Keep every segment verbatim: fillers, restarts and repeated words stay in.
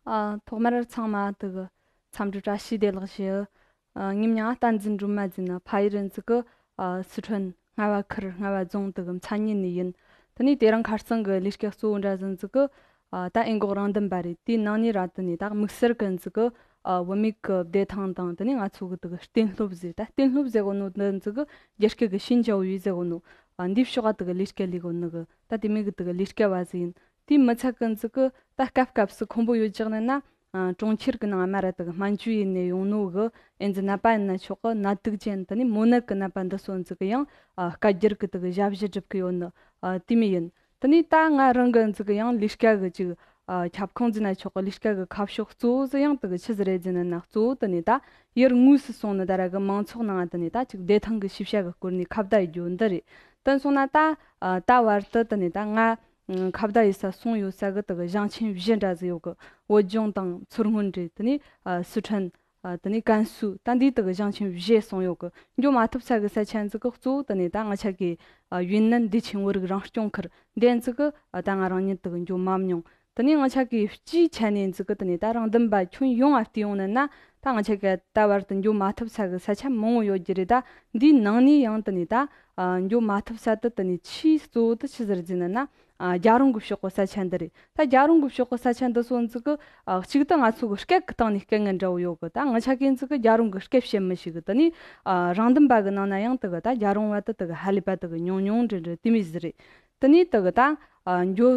ཨ། ཐོག་མར་ཚང་མ་དུ་གི་འཚམས་འདྲི་བཀྲ་ཤིས་བདེ་ལེགས་ཞུ། ཨ། ངའི་མིང་ཨ་བསྟན་འཛིན་སྒྲོལ་མ་ཟེར་ནི། ཕ་ཡུལ་རིན་ཙི་གི་ཨ། སི་ཁྲོན་རྔ་བ་ཁུལ་རྔ་བ་རྫོང་དུ་གི་མཚན་ཉིད་ནས་ཡིན། དེ་ནས་དེ་རིང་ཁ་རྩང་གི་ལས་ཀ་གཙོ་བོ་འདྲ་ཟིན་ཙི་གི་ཨ། ད་ཨེ་འགོག་རང་འདུན་པ་རེད། དེའི་ནང་ནས་ར་དེ་ནས་ད་དམིགས་བསལ་གི་ཙི་གི་ཨ། བུད་མེད་གི་བདེ་ཐང་དང་དེ་ནས་ང་ཚོ་གི་དུ་གི་གཏན་སློབ་ཟེར། ད་གཏན་སློབ་ཟེར་གོ་ནོ་འདི་ཙི་གི་རྒྱ་སྐད་གི་ཤིན་ཅའོ་ཡུས་ཟེར་གོ་ནོ། ཨ། འདི་ཕྱོགས་ཨ་དུ་གི་ལས་ཀ་ལས་གོ་ནི་གི་ད་དེ་མོ་གི་དུ་གི་ལས་ཀ་བ་ཟིག་ཡིན། དེའི་མི་ཚད་གི་ཙི་གི་ད་སྐབས་སྐབས་སུ་ཁོམ་པོ་ཡོད་ཅག་ནི་ན། ཨ། གྲོང་ཁྱེར་གི་ནང་མ་ར་དུ་གི་སྨན་བཅོས་ཡིན་ནས་ཡོང་ནོ་གི་ཨེ་ཙི་ནད་པ་ཡིན་ན་ཆོག་གི། ནད་དུག་ཅན་དེ་ནས་མོ་ནད་གི་ནད་པ་འདི་སོ་ཙི་གི་ཡང་ཨ། བསྐྱར་སྒྱུར་གི་དུ་གི་ཞབས་ཞུ་སྒྲུབ་གི་ཡོད་ནི། ཨ། དེ་མོ་ཡིན། དེ་ནས་ད་ང་རང་གི་ཙི་གི་ཡང་ལས་ཀ་གི་ཅིག་ཨ། ཁྱབ་ཁོངས་ཟེར་ན་ཆོག་གི། ལས་ཀ་གི་ཁ་ཕྱོགས་གཙོ་བོ་ཟིག་ཡང་དུ་གི་ཆི་ཟིག་རེད་ཟེར་ན་ན། གཙོ་བོ་དེ་ནས་ད་ཡུལ་དངོས་སུ་སོང་ནི་ད་ར་གི་མང་ཚོགས་ནང་དེ་ནས་ད་ཅིག་བདེ་ཐང་གི་ཤེས་བྱ་གི་སྐོར་ནས་ཁ་བརྡ་ཡེད་རྒྱུ་འདི་རེད། དེ་སོང་ན་ད་ཨ། ད་བར་དུ་དེ་ནས་ད་ང་ཁ་བརྡ་ཡེད་ས་སོང་ཡོད་ས་གི་དུ་གི་ཞིང་ཆེན་བཞི་འདྲ་ཟིག་ཡོད་གི། བོད་ལྗོངས་དང་མཚོ་སྔོན་རེད། དེ་ནས་ཨ། སི་ཁྲོན། ཨ། དེ་ནས་ཀན་སུའུ། ད་འདིའི་དུ་གི་ཞིང་ཆེན་བཞི་སོང་ཡོད་གི། འགྱོ་མ་ཐུབ་ས་གི་ས་ཆ་ཙི་གི་གཙོ་བོ་དེ་ནས་ད་ང་ཆ་གི་ཨ། ཡུན་ནན་བདེ་ཆེན་བོད་རིགས་རང་སྐྱོང་ཁུལ་འདི་ཙི་གི་ཨ། ད་ང་རང་ཉིད་དུ་གི་འགྱོ་མ་མྱོང་། དེ་ནས་ང་ཆ་གི་སྤྱིའི་ཆ་ནས་ཙི་གི་དེ་ནས་ད་རང་འདུན་པ་ཁྱོན་ཡོངས་ཨ་བལྟས་ཡོང་ནི་ན། ད་ང་ཆ་གི་ད་བར་དུ་འགྱོ་མ་ཐུབ་ས་གི་ས་ཆ་མང་བོ་ཡོད་རྒྱུ་རེད། ད་འདིའི་ནང་ནས་ཡང་དེ་ནས་ད་ཨ། འགྱོ་མ་ཐུབ་ས་དེ་དེ་ནས་ཆེས་གཙོ་བོ་དེ་ཆི་ཟིག་རེད་ཟེར་ན་ན། ཨ། རྒྱལ་རོང་གི་ཕྱོགས་གི་ས་ཆ་འདི་རེད། ད་རྒྱལ་རོང་གི་ཕྱོགས་གི་ས་ཆ་འདི་སོ་ཙི་གི་ཨ། གཅིག་ཏུ་ང་ཚོ་གི་སྐད་གི་སྟེང་ནས་སྐད་ངན་འདྲ་བོ་ཡོད་གི། ད་ང་ཆ་གི་ཙི་གི་རྒྱལ་རོང་གི་སྐད་བཤད་མི་ཤེས་གི། དེ་ནས་ཨ། རང་འདུན་པ་གི་ནང་ན་ཡང་དུ་གི་ད་རྒྱལ་རོང་བ་དེ་དུ་གི་ཧ་ལས་པ་དུ་གི་ཉུང་ཉུང་འདྲ་འདྲ་དེ་མོ་ཟིག་རེད། དེ་ནས་དུ་གི་ད་ཨ། འགྱོ་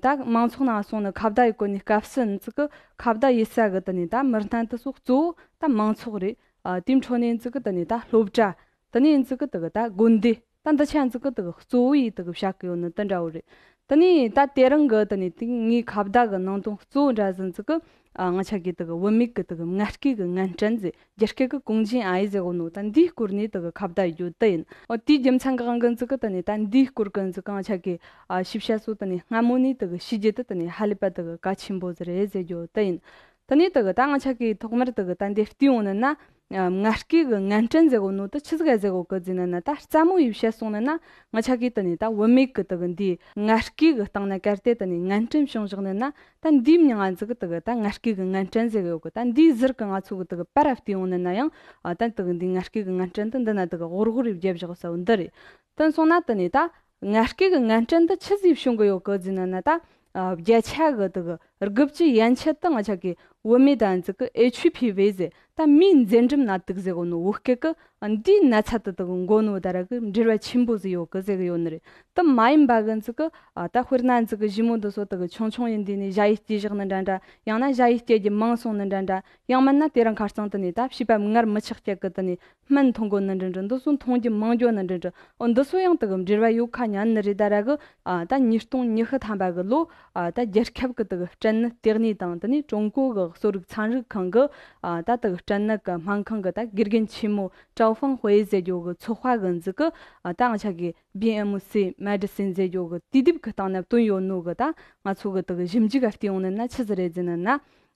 ད་མང་ཚོགས་ནང་སོང་ནི་ཁ་བརྡ་ཡེད་གོ་ནི་སྐབས་སུ་ཙི་གི་ཁ་བརྡ་ཡེད་ས་གི་དེ་ནས་ད་མི་སྣ་དེ་སོ་གཙོ་བོ་ད་མང་ཚོགས་རེད། ཨ། དེའི་འཕྲོ་ནས་ཙི་གི་དེ་ནས་ད་སློབ་གྲྭ། དེ་ནས་ཙི་གི་དེ་གི་ད་དགོན་སྡེ། ད་འདི་ཆ་ཙི་གི་དེ་གི་གཙོ་བོ་ཡི་དེ་གི་བཤད་གི་ཡོད་ནི་དེ་འདྲ་བོ་རེད། དེ་ནས་ད་དེ་རིང་གི་དེ་ནས་དེ་ངའི་ཁ་བརྡ་གི་ནང་དོན་གཙོ་བོ་འདྲ་ཟིན་ཙི་གི་ཨ། ང་ཆ་གི་དེ་གི་བུད་མེད་གི་དེ་གི་ངལ་རྩོལ་གི་ངན་སྐྲན་ཟེར། རྒྱ་སྐད་གི་གུང་ཇིན་ཨའི་ཟེར་གོ་ནོ། ད་འདིའི་སྐོར་ནས་དེ་གི་ཁ་བརྡ་ཡོད་དེ་ཡིན། འོ། དེའི་རྒྱུ་མཚན་གི་དབང་གི་ཙི་གི་དེ་ནས་ད་འདིའི་སྐོར་གི་ཙི་གི་ང་ཆ་གི་ཨ། ཤེས་བྱ་སོ་དེ་ནས་སྔ་མོ་ནས་དེ་གི་ཤེས་རྒྱུ་དེ་དེ་ནས་ཧ་ལས་པ་དེ་གི་གལ་ཆེན་པོ་ཟིག་རེད་ཟེར་རྒྱུ་དེ་ཡིན། དེ་ནས་དེ་གི་ད་ང་ཆ་གི་ཐོག་མར་དེ་གི་ད་འདི་བལྟས་ཡོང་ནི་ན། ཨ། ངལ་རྩོལ་གི་ངན་སྐྲན་ཟེར་གོ་ནོ་དེ་ཆི་ཟིག་ག་ཟེར་གོ་གི་ཟེར་ན་ན། ད་རྩ་མོ་ཡི་བཤད་སོང་ནི་ན། ང་ཆ་གི་དེ་ནས་ད་བུད་མེད་གི་དེ་གི་འདི་ངལ་རྩོལ་གི་སྟེང་ན་གལ་ཏེ་དེ་ནས་ངན་སྐྲན་བྱུང་བཞག་ནི་ན། ད་འདིའི་མྱིང་ང་ཙི་གི་དེ་གི་ད་ངལ་རྩོལ་གི་ངན་སྐྲན་ཟེར་གི་ཡོད་གི། ད་འདིའི་ཟུར་གི་ང་ཚོ་གི་དེ་གི་པར་བལྟས་ཡོང་ནི་ན་ཡང་། ཨ། ད་དེ་གི་འདི་ངལ་རྩོལ་གི་ངན་སྐྲན་དེ་འདི་ན་དེ་གི་འོར་འོར་རེ་བརྒྱབ་བཞག་ས་བོ་འདི་རེད། དེ་སོང་ན་དེ་ནས་ད་ངལ་རྩོལ་གི་ངན་སྐྲན་འདི་ཆི་ཟིག་བྱུང་གི་ཡོད་གི་ཟེར་ན་ན། ད་ཨ། བརྒྱ་ཆ་གི་དེ་གི་དགུ་བཅུ་ཡན་ཆད་དེ་ང་ཆ་གི་བུད་མེད་དང་ཙི་གི་ཨེཆ་ཨི་ཝི་ཟེར། ད་མིའི་མཛེས་འགྲམ་ནད་དུག་ཟེར་གོ་ནོ་བོད་སྐད་གི་ཨ། འདིའི་ན་ཚ་དེ་དེ་གི་འགོ་ནོ་ད་ར་གི་འབྲེལ་བ་ཆེན་པོ་ཟིག་ཡོད་གི་ཟེར་གི་ཡོད་ནི་རེད། དེ་མ་ཡིན་པ་གི་ཙི་གི་ཨ། ད་དཔེར་ན་ཙི་གི་ཞི་མོ་འདི་སོ་དེ་གི་ཆུང་ཆུང་ཡིན་དུས་ནས་ཞ་ཡི་སྐྱེས་བཞག་ནི་འདྲ་འདྲ། ཡང་ན་ཞ་ཡི་སྐྱེས་རྒྱུ་མང་སོང་ནི་འདྲ་འདྲ། ཡང་མིན་ན་དེ་རིང་ཁ་རྩང་དེ་ནས་ད་བྱིས་པ་མངལ་མི་ཆགས་སྐྱེད་གི་དེ་ནས་སྨན་འཐུང་དགོས་ནི་འདྲ་འདྲ། འདི་ཚོ་འཐུང་རྒྱུ་མང་རྒྱུ་ནི་འདྲ་འདྲ། འོ། འདི་ཚོ་ཡང་དེ་གི་འབྲེལ་བ་ཡོད་ཁ་ཉན་ནི་རེད། ད་ར་གི་ཨ། ད་ཉིས་སྟོང་ཉི་ཤུ་ཐམ་པ་གི་ལོ། ཨ། ད་རྒྱལ་ཁབ་གི་དེ་གི་སྐྲན་ནད་ལྟེ་གནས་དང་དེ་ནས་ཀྲུང་གོ་གི་གསོ་རིག་ཚན་རིག་ཁང་གི་ཨ། ད་དེ་གི་སྐྲན་ནད་གི་སྨན་ཁང་གི་ད་དགེ་རྒན་ཆེན་མོ་ཀྲའོ་ཧྥང་ཧུའེ་ཟེར་རྒྱུ་གི་ཚོགས་པ་གི་ཙི་གི་ཨ། ད་ང་ཆ་གི་བི་ཨེམ་སི་མེ་ཌི་སིན་ཟེར་རྒྱུ་གི་དུས་དེབ་གི་སྟེང་ན་བཏོན་ཡོད་ནོ་གི། ད་ང་ཚོ་གི་དེ་གི་ཞིབ་འཇུག་ག་བལྟས་ཡོང་ནི་ན་ཆི་ཟིག་རེད་ཟེར་ན་ན།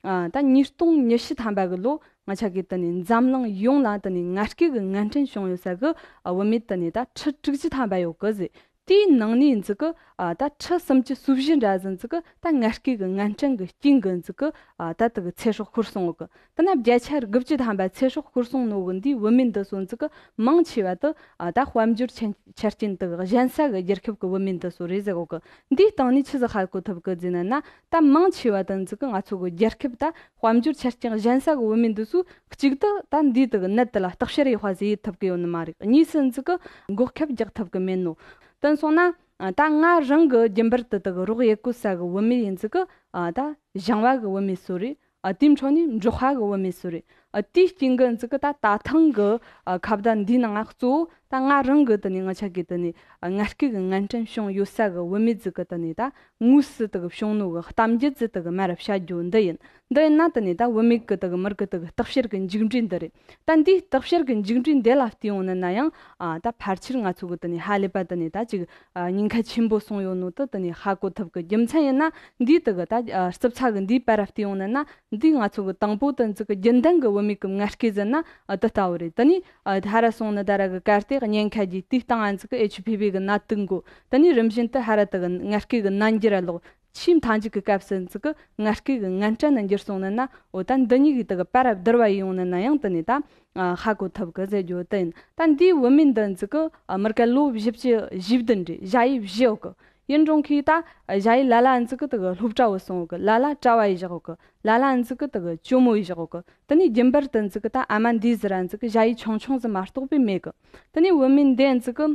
ཨ། ད་ཉིས་སྟོང་ཉི་ཤུ་ཐམ་པ་གི་ལོ་ང་ཆ་གི་དེ་ནས་འཛམ་གླིང་ཡོངས་ལ་དེ་ནས་ངལ་རྩོལ་གི་ངན་སྐྲན་བྱུང་ཡོད་ས་གི་ཨ། བུད་མེད་དེ་ནས་ད་ཁྲི་དྲུག་ཅུ་ཐམ་པ་ཡོད་གི་ཟེར། དེའི་ནང་ནས་ཙི་གི་ཨ། ད་ཁྲི་སུམ་ཅུ་སོ་བཞི་འདྲ་ཟིན་ཙི་གི་ད་ངལ་རྩོལ་གི་ངན་སྐྲན་གི་རྐྱེན་གི་ཙི་གི་ཨ། ད་དེ་གི་ཚེ་སྲོག་ཤོར་སོང་གི། དེ་ན་བརྒྱ་ཆ་དགུ་བཅུ་ཐམ་པ་ཚེ་སྲོག་ཤོར་སོང་ནོ་གི་འདིའི་བུད་མེད་འདི་སོ་ཙི་གི་མང་ཆེ་བ་དེ་ཨ། ད་དཔལ་འབྱོར་ཆ་ཆ་རྐྱེན་དེ་གི་གཞན་ས་གི་རྒྱལ་ཁབ་གི་བུད་མེད་འདི་སོ་རེད་ཟེར་གོ་གི། འདིའི་སྟེང་ནས་ཆི་ཟིག་ཧ་གོ་ཐུབ་གི་ཟེར་ན་ན། ད་མང་ཆེ་བ་དེ་ཙི་གི་ང་ཚོ་གི་རྒྱལ་ཁབ་ད་དཔལ་འབྱོར་ཆ་རྐྱེན་གཞན་ས་གི་བུད་མེད་འདི་སོ་གཅིག་ཏུ་ད་འདིའི་དེ་གི་ནད་དེ་ལ་བརྟག་དཔྱད་ཡག་པ་ཟིག་ཡེད་ཐུབ་གི་ཡོད་ནི་མ་རེད། གཉིས་སུ་ཙི་གི་འགོག་ཁབ་རྒྱག་ཐུབ་གི་མེད་ནོ། དེ་སོང་ན་ད་ང་རང་གི་རྒྱུན་པར་དུ་དེ་གི་རོགས་ཡེད་གོ་ས་གི་བུད་མེད་ཡིན་ཙི་གི་ཨ། ད་ཞིང་བ་གི་བུད་མེད་སོ་རེད། ཨ། དེའི་འཕྲོ་ནས་འབྲོག་པ་གི་བུད་མེད་སོ་རེད། ཨ། དེའི་རྐྱེན་གི་ཙི་གི་ད་ད་ཐེངས་གི་ཨ། ཁ་བརྡ་འདིའི་ནང་ང་གཙོ་བོ་ད་ང་རང་གི་དེ་ནས་ང་ཆ་གི་དེ་ནས་ཨ། ངལ་རྩོལ་གི་ངན་སྐྲན་བྱུང་ཡོད་ས་གི་བུད་མེད་ཟིག་གི་དེ་ནས་ད་དངོས་སུ་དེ་གི་བྱུང་ནོ་གི་གཏམ་རྒྱུད་ཟིག་དེ་གི་མར་ར་བཤད་རྒྱུ་འདི་ཡིན། འདི་ཡིན་ན་དེ་ནས་ད་བུད་མེད་གི་དེ་གི་མི་རིགས་གི་དེ་གི་བརྟག་དཔྱད་གི་མཇུག་འབྲས་འདི་རེད། ད་འདིའི་བརྟག་དཔྱད་གི་མཇུག་འབྲས་འདི་ལ་བལྟས་ཡོང་ནི་ན་ཡང་ཨ། ད་ཕལ་ཆེར་ང་ཚོ་གི་དེ་ནས་ཧ་ལས་པ་དེ་ནས་ད་ཅིག་ཨ། ཉེན་ཁ་ཆེན་པོ་སོང་ཡོད་ནོ་དེ་དེ་ནས་ཧ་གོ་ཐུབ་གི། རྒྱུ་མཚན་ཡིན་ན་འདིའི་དེ་གི་ད་ཨ། རྩུབ་ཚ་གི་འདིའི་པར་ར་བལྟས་ཡོང་ནི་ན། འདིའི་ང་ཚོ་གི་དང་པོ་དེ་ཙི་གི་རྒྱུན་ལྡན་གི་བུད་མེད་གི་ངལ་རྩོལ་ཟེར་ན་ཨ། དེ་ལྟ་བུ་རེད། དེ་ནས་ཨ། ཧར་ར་སོང་ནི་ད་ར་གི་གལ་ཏེ་ཉེན་ཁ་རྒྱས་དེའི་སྟེང་ཨ། ཙི་གི་ཨེཆ་ཨི་ཝི་གི་ནད་དུག་འགོ། དེ་ནས་རིམ་བཞིན་དུ་ཧར་ར་དེ་གི་ངལ་རྩོལ་གི་ནད་འགྱུར་ར་ལོག། ཆེས་མཐའ་མཇུག་གི་སྐབས་སུ་ཟིག་གི་ངར་སྐད་གི་ངར་སྐྲན་ནི་འགྱུར་སོང་ནི་ན། འོ་ད་འདི་གཉིས་ཀྱི་དག་པར་བསྡུར་བ་ཡོང་ནི་ན་ཡང་དེ་ནས་ད་ཨ་ཧ་གོ་ཐུབ་གི་ཟེར་རྒྱུ་དེ་ཡིན། ད་འདིའི་བུད་མེད་འདི་ཟིག་གི་ཨ་མི་ར་ཀ་ལོ་བཞི་བཅུ་ཞེ་བདུན་རེད། ཞ་ཡི་བཞི་ཡོད་གི། ཡིན་རུང་ཁི་ད་ཞ་ཡི་ལ་ལ་ཟིག་གི་དག་སློབ་གྲྭ་བུད་སོང་ཡོད་གི། ལ་ལ་གྲྭ་བ་ཡི་བཞག་ཡོད་གི། ལ་ལ་ཟིག་གི་དག་ཇོ་མོ་ཡི་བཞག་ཡོད་གི། དེ་ནས་རྒྱུན་པར་དུ་ཟིག་གི་ད་ཨ་མ་འདི་ཟིག་ར་ཟིག་གི་ཞ་ཡི་ཆུང་ཆུང་ཟིག་མ་གཏོགས་པའི་མེད་གི། དེ་ནས་བུད་མེད་འདི་ཟིག་གི་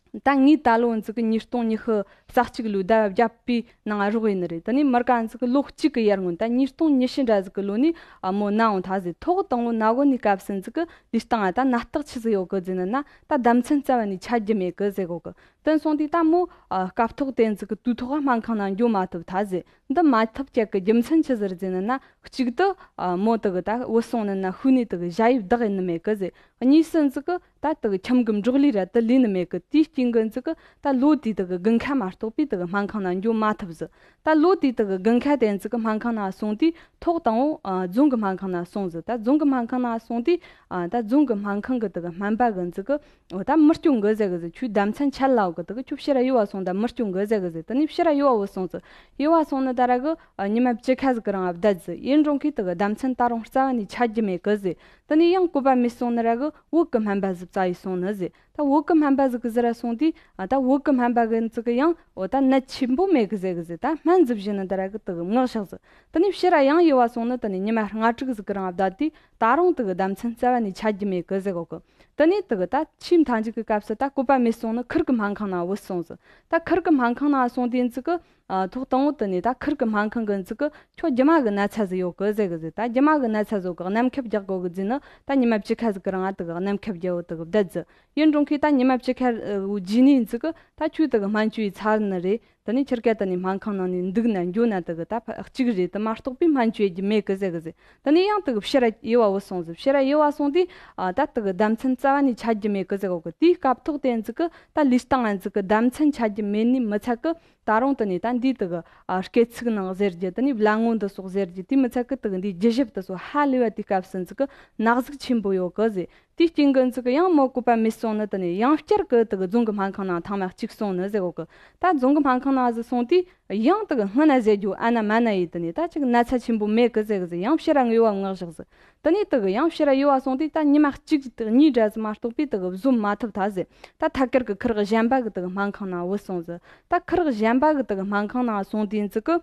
ད་ངའི་ད་ལོ་ཟིག་གི་ཉིས་སྟོང་ཉི་ཤུ་རྩ་གཅིག་ལོའི་ཟླ་བ་བརྒྱད་པའི་ནང་རོགས་ཡིན་ནི་རེད། དེ་ནས་མི་ར་ཀ་ཟིག་གི་ལོ་གཅིག་གི་ཡར་སྔོན་ད་ཉིས་སྟོང་ཉི་ཤུ་འདྲ་ཟིག་གི་ལོ་ནས་ཨ་མོ་ན་འོང་ཐལ་ཟེར། ཐོག་དང་པོ་ན་གོ་ནི་སྐབས་སུ་ཟིག་གི་ལུས་སྟེང་ང་ད་ན་རྟགས་ཆི་ཟིག་ཡོད་གི་ཟེར་ནི་ན། ད་ཟླ་མཚན་རྩ་བ་ནས་ཆད་རྒྱུ་མེད་གི་ཟེར་གོ་གི། དེ་སོང་དུས་ད་མོ་ཨ་སྐབས་ཐོག་དེ་ཟིག་གི་དུས་ཐོག་ག་སྨན་ཁང་ནང་འགྱོ་མ་ཐུབ་ཐལ་ཟེར། འདི་མ་ཐུབ་ཀྱག་གི་རྒྱུ་མཚན་ཆི་ཟིག་རེད་ཟེར་ནི་ན། གཅིག་ཏུ་ཨ་མོ་དག་གི་ད་བུད་སོང་ནི་ན་ཤུལ་ནས་དག་གི་ཞ་ཡི་བདག་ཡིན་ནི་མེད་གི་ཟེར། གཉིས་སུ་ཟིག་གི་ད་དག་གི་ཁྱིམ་གི་འབྲོག་ལས་ར་དེ་ལས་ནི་མེད་གི། དེའི་རྐྱེན་གི་ཟིག་གི་ད་ལོ་དེའི་དག་གི་དགུན་ཁ་མ་གཏོགས་པའི་དག་གི་སྨན་ཁང་ནང་འགྱོ་མ་ཐུབ་ཟེར། ད་ལོ་དེའི་དག་གི་དགུན་ཁ་དེ་ཟིག་གི་སྨན་ཁང་ནང་སོང་དུས་ཐོག་དང་པོ་ཨ་རྫོང་གི་སྨན་ཁང་ནང་སོང་ཟེར། ད་རྫོང་གི་སྨན་ཁང་ནང་སོང་དུས་ཨ་ད་རྫོང་གི་སྨན་ཁང་གི་དག་གི་སྨན་པ་གི་ཟིག་གི་འོ་ད་མི་སྐྱོན་གི་ཟེར་གི་ཟེར། ཁྱོད་ཟླ་མཚན་ཆད་ལ་ཡོད་གི། དག་གི་ཁྱོད་ཕྱིར་ར་གཡོལ་བ་སོང་། ད་མི་སྐྱོན་གི་ཟེར་གི་ཟེར། དེ་ནས་ཕྱིར་ར་གཡོལ་བ་བུད་སོང་ཟེར། གཡོལ་བ་སོང་ནི་ད་ར་གི་ཨ་ཉི་མ་བཅུ་ཁ་ཟིག་གི་རིང་ང་བསྡད་ཟེར། ཡིན་རུང་ཁི་དག་གི་ཟླ་མཚན་ད་རུང་རྩ་བ་ནས་ཆད་རྒྱུ་མེད་གི་ཟེར། དེ་ནས་ཡང་བཀོད་པ་མེད་སོང་ནི་ར་གི་བོད་གི་སྨན་པ་ཟིག་བཙལ་ཡི་སོང་ནི་ཟེར། ད་བོད་གི་སྨན་པ་ཟིག་གི་ཟེར་ར་སོང་དུས་ཨ་ད་བོད་གི་སྨན་པ་གི་ཟིག་གི་ཡང་འོ་ད་ནད་ཆེན་པོ་མེད་གི་ཟེར་གི་ཟེར། ད་སྨན་ཟིག་བཞེས་ནི་ད་ར་གི་དག་གི་མངགས་བཞག་ཟེར། དེ་ནས་ཕྱིར་ར་ཡང་གཡོལ་བ་སོང་ནི། དེ་ནས་ཉི་མ་ལྔ་དྲུག་ཟིག་གི་རིང་ང་བསྡད་དུས་ད་རུང་དག་གི་ཟླ་མཚན་རྩ་བ་ནས་ཆད་རྒྱུ་མེད་གི་ཟེར་གོ་གི། དེ་ནས་དག་གི་ད་ཆེས་མཐའ་མཇུག་གི་སྐབས་སུ་ད་བཀོད་པ་མེད་སོང་ནི་ཁུར་གི་སྨན་ཁང་ནང་བུད་སོང་ཟེར། ད་ཁུར་གི་སྨན་ཁང་ནང་སོང་དུས་ཟིག་གི་ཨ་ཐོག་དང་པོ་དེ་ནས་ད་ཁུར་གི་སྨན་ཁང་གི་ཟིག་གི་ཁྱོད་རྒྱུ་མ་གི་ན་ཚ་ཟིག་ཡོད་གི་ཟེར་གི་ཟེར། ད་རྒྱུ་མ་གི་ན་ཚ་ཟིག་གི་གནམ་ཁབ་རྒྱག་དགོ་གི་ཟེར་ནི། ད་ཉི་མ་བཅུ་ཁ་ཟིག་གི་རིང་ང་དག་གི་གནམ་ཁབ་རྒྱག་བོ་དག་གི་བསྡད་ཟེར། ཡིན་རུང་ཁི་ད་ཉི་མ་བཅུ་ཁ་རྗེས་ནས་ཟིག་གི་ད་ཁྱོད་དག་གི་སྨན་བཅོས་ཡི་ཚར་ནི་རེད། དེ་ནས་ཁྱེར་ཀ་དེ་ནས་སྨན་ཁང་ནང་ནས་འདུག་ན་འགྱོ་ན་དག་གི་ད་ཕ་གཅིག་རེད། དེ་མ་གཏོགས་པའི་སྨན་བཅོས་རྒྱུ་མེད་གི་ཟེར་གི་ཟེར། དེ་ནས་ཡང་དག་གི་ཕྱིར་ར་གཡོལ་བ་བུད་སོང་ཟེར། ཕྱིར་ར་གཡོལ་བ་སོང་དུས་ཨ་ད་དག་གི་ཟླ་མཚན་རྩ་བ་ནས་ཆད་རྒྱུ་མེད་གི་ཟེར་གོ་གི། དེའི་སྐབས་ཐོག་དེ་ཟིག་གི་ད་ལུས་སྟེང་ང་ཟིག་གི་ཟླ་མཚན་ཆད་རྒྱུ་མེད་ནི་མི་ཚད་གི། ད་རུང་དེ་ནས་ད་འདིའི་དག་གི་ཨ་སྐད་ཚིག་ནང་ཟེར་རྒྱུ། དེ་ནས་ལ་ངོ་འདི་སོགས་ཟེར་རྒྱུ། དེ་མི་ཚད་གི་དག་གི་འདིའི་རྒྱུ་ཞབས་དེ་སོགས་ཧ་ལས་པ་དེའི་སྐབས་སུ་ཟིག་གི་ན་ཟུག་ཆེན་པོ་ཡོད་གི་ཟེར། དེའི་རྐྱེན་གི་ཟིག་གི་ཡང་མོ་བཀོད་པ་མེད་སོང་ནི། དེ་ནས་ཡང་བསྐྱར་གི་དག་གི་རྫོང་གི་སྨན་ཁང་ནང་ཐེངས་མ་གཅིག་སོང་ནི་ཟེར་གོ་གི། ད་རྫོང་གི་སྨན་ཁང་ནང་ཟིག་སོང་དུས་ཡང་དག་གི་སྔོན་ན་ཟེར་རྒྱུ་ཨ་ན་མ་ན་ཡི་དེ་ནས་ད་ཅིག་ན་ཚ་ཆེན་པོ་མེད་གི་ཟེར་གི་ཟེར། ཡང་ཕྱིར་ར་གཡོལ་བ་མངགས་བཞག་ཟེར། དེ་ནས་དག་གི་ཡང་ཕྱིར་ར་གཡོལ་བ་སོང་དུས་ད་ཉི་མ་གཅིག་དག་གཉིས་འདྲ་ཟིག་མ་གཏོགས་པའི་དག་གི་བཟོད་མ་ཐུབ་ཐལ་ཟེར། ད་ཐད་ཀར་གི་ཁུར་གཞན་པ་གི་དག་གི་སྨན་ཁང་ནང་བུད་སོང་ཟེར། ད་ཁུར་གཞན་པ་གི་དག་གི་སྨན་ཁང་ནང་སོང་དུས་ཟིག་གི་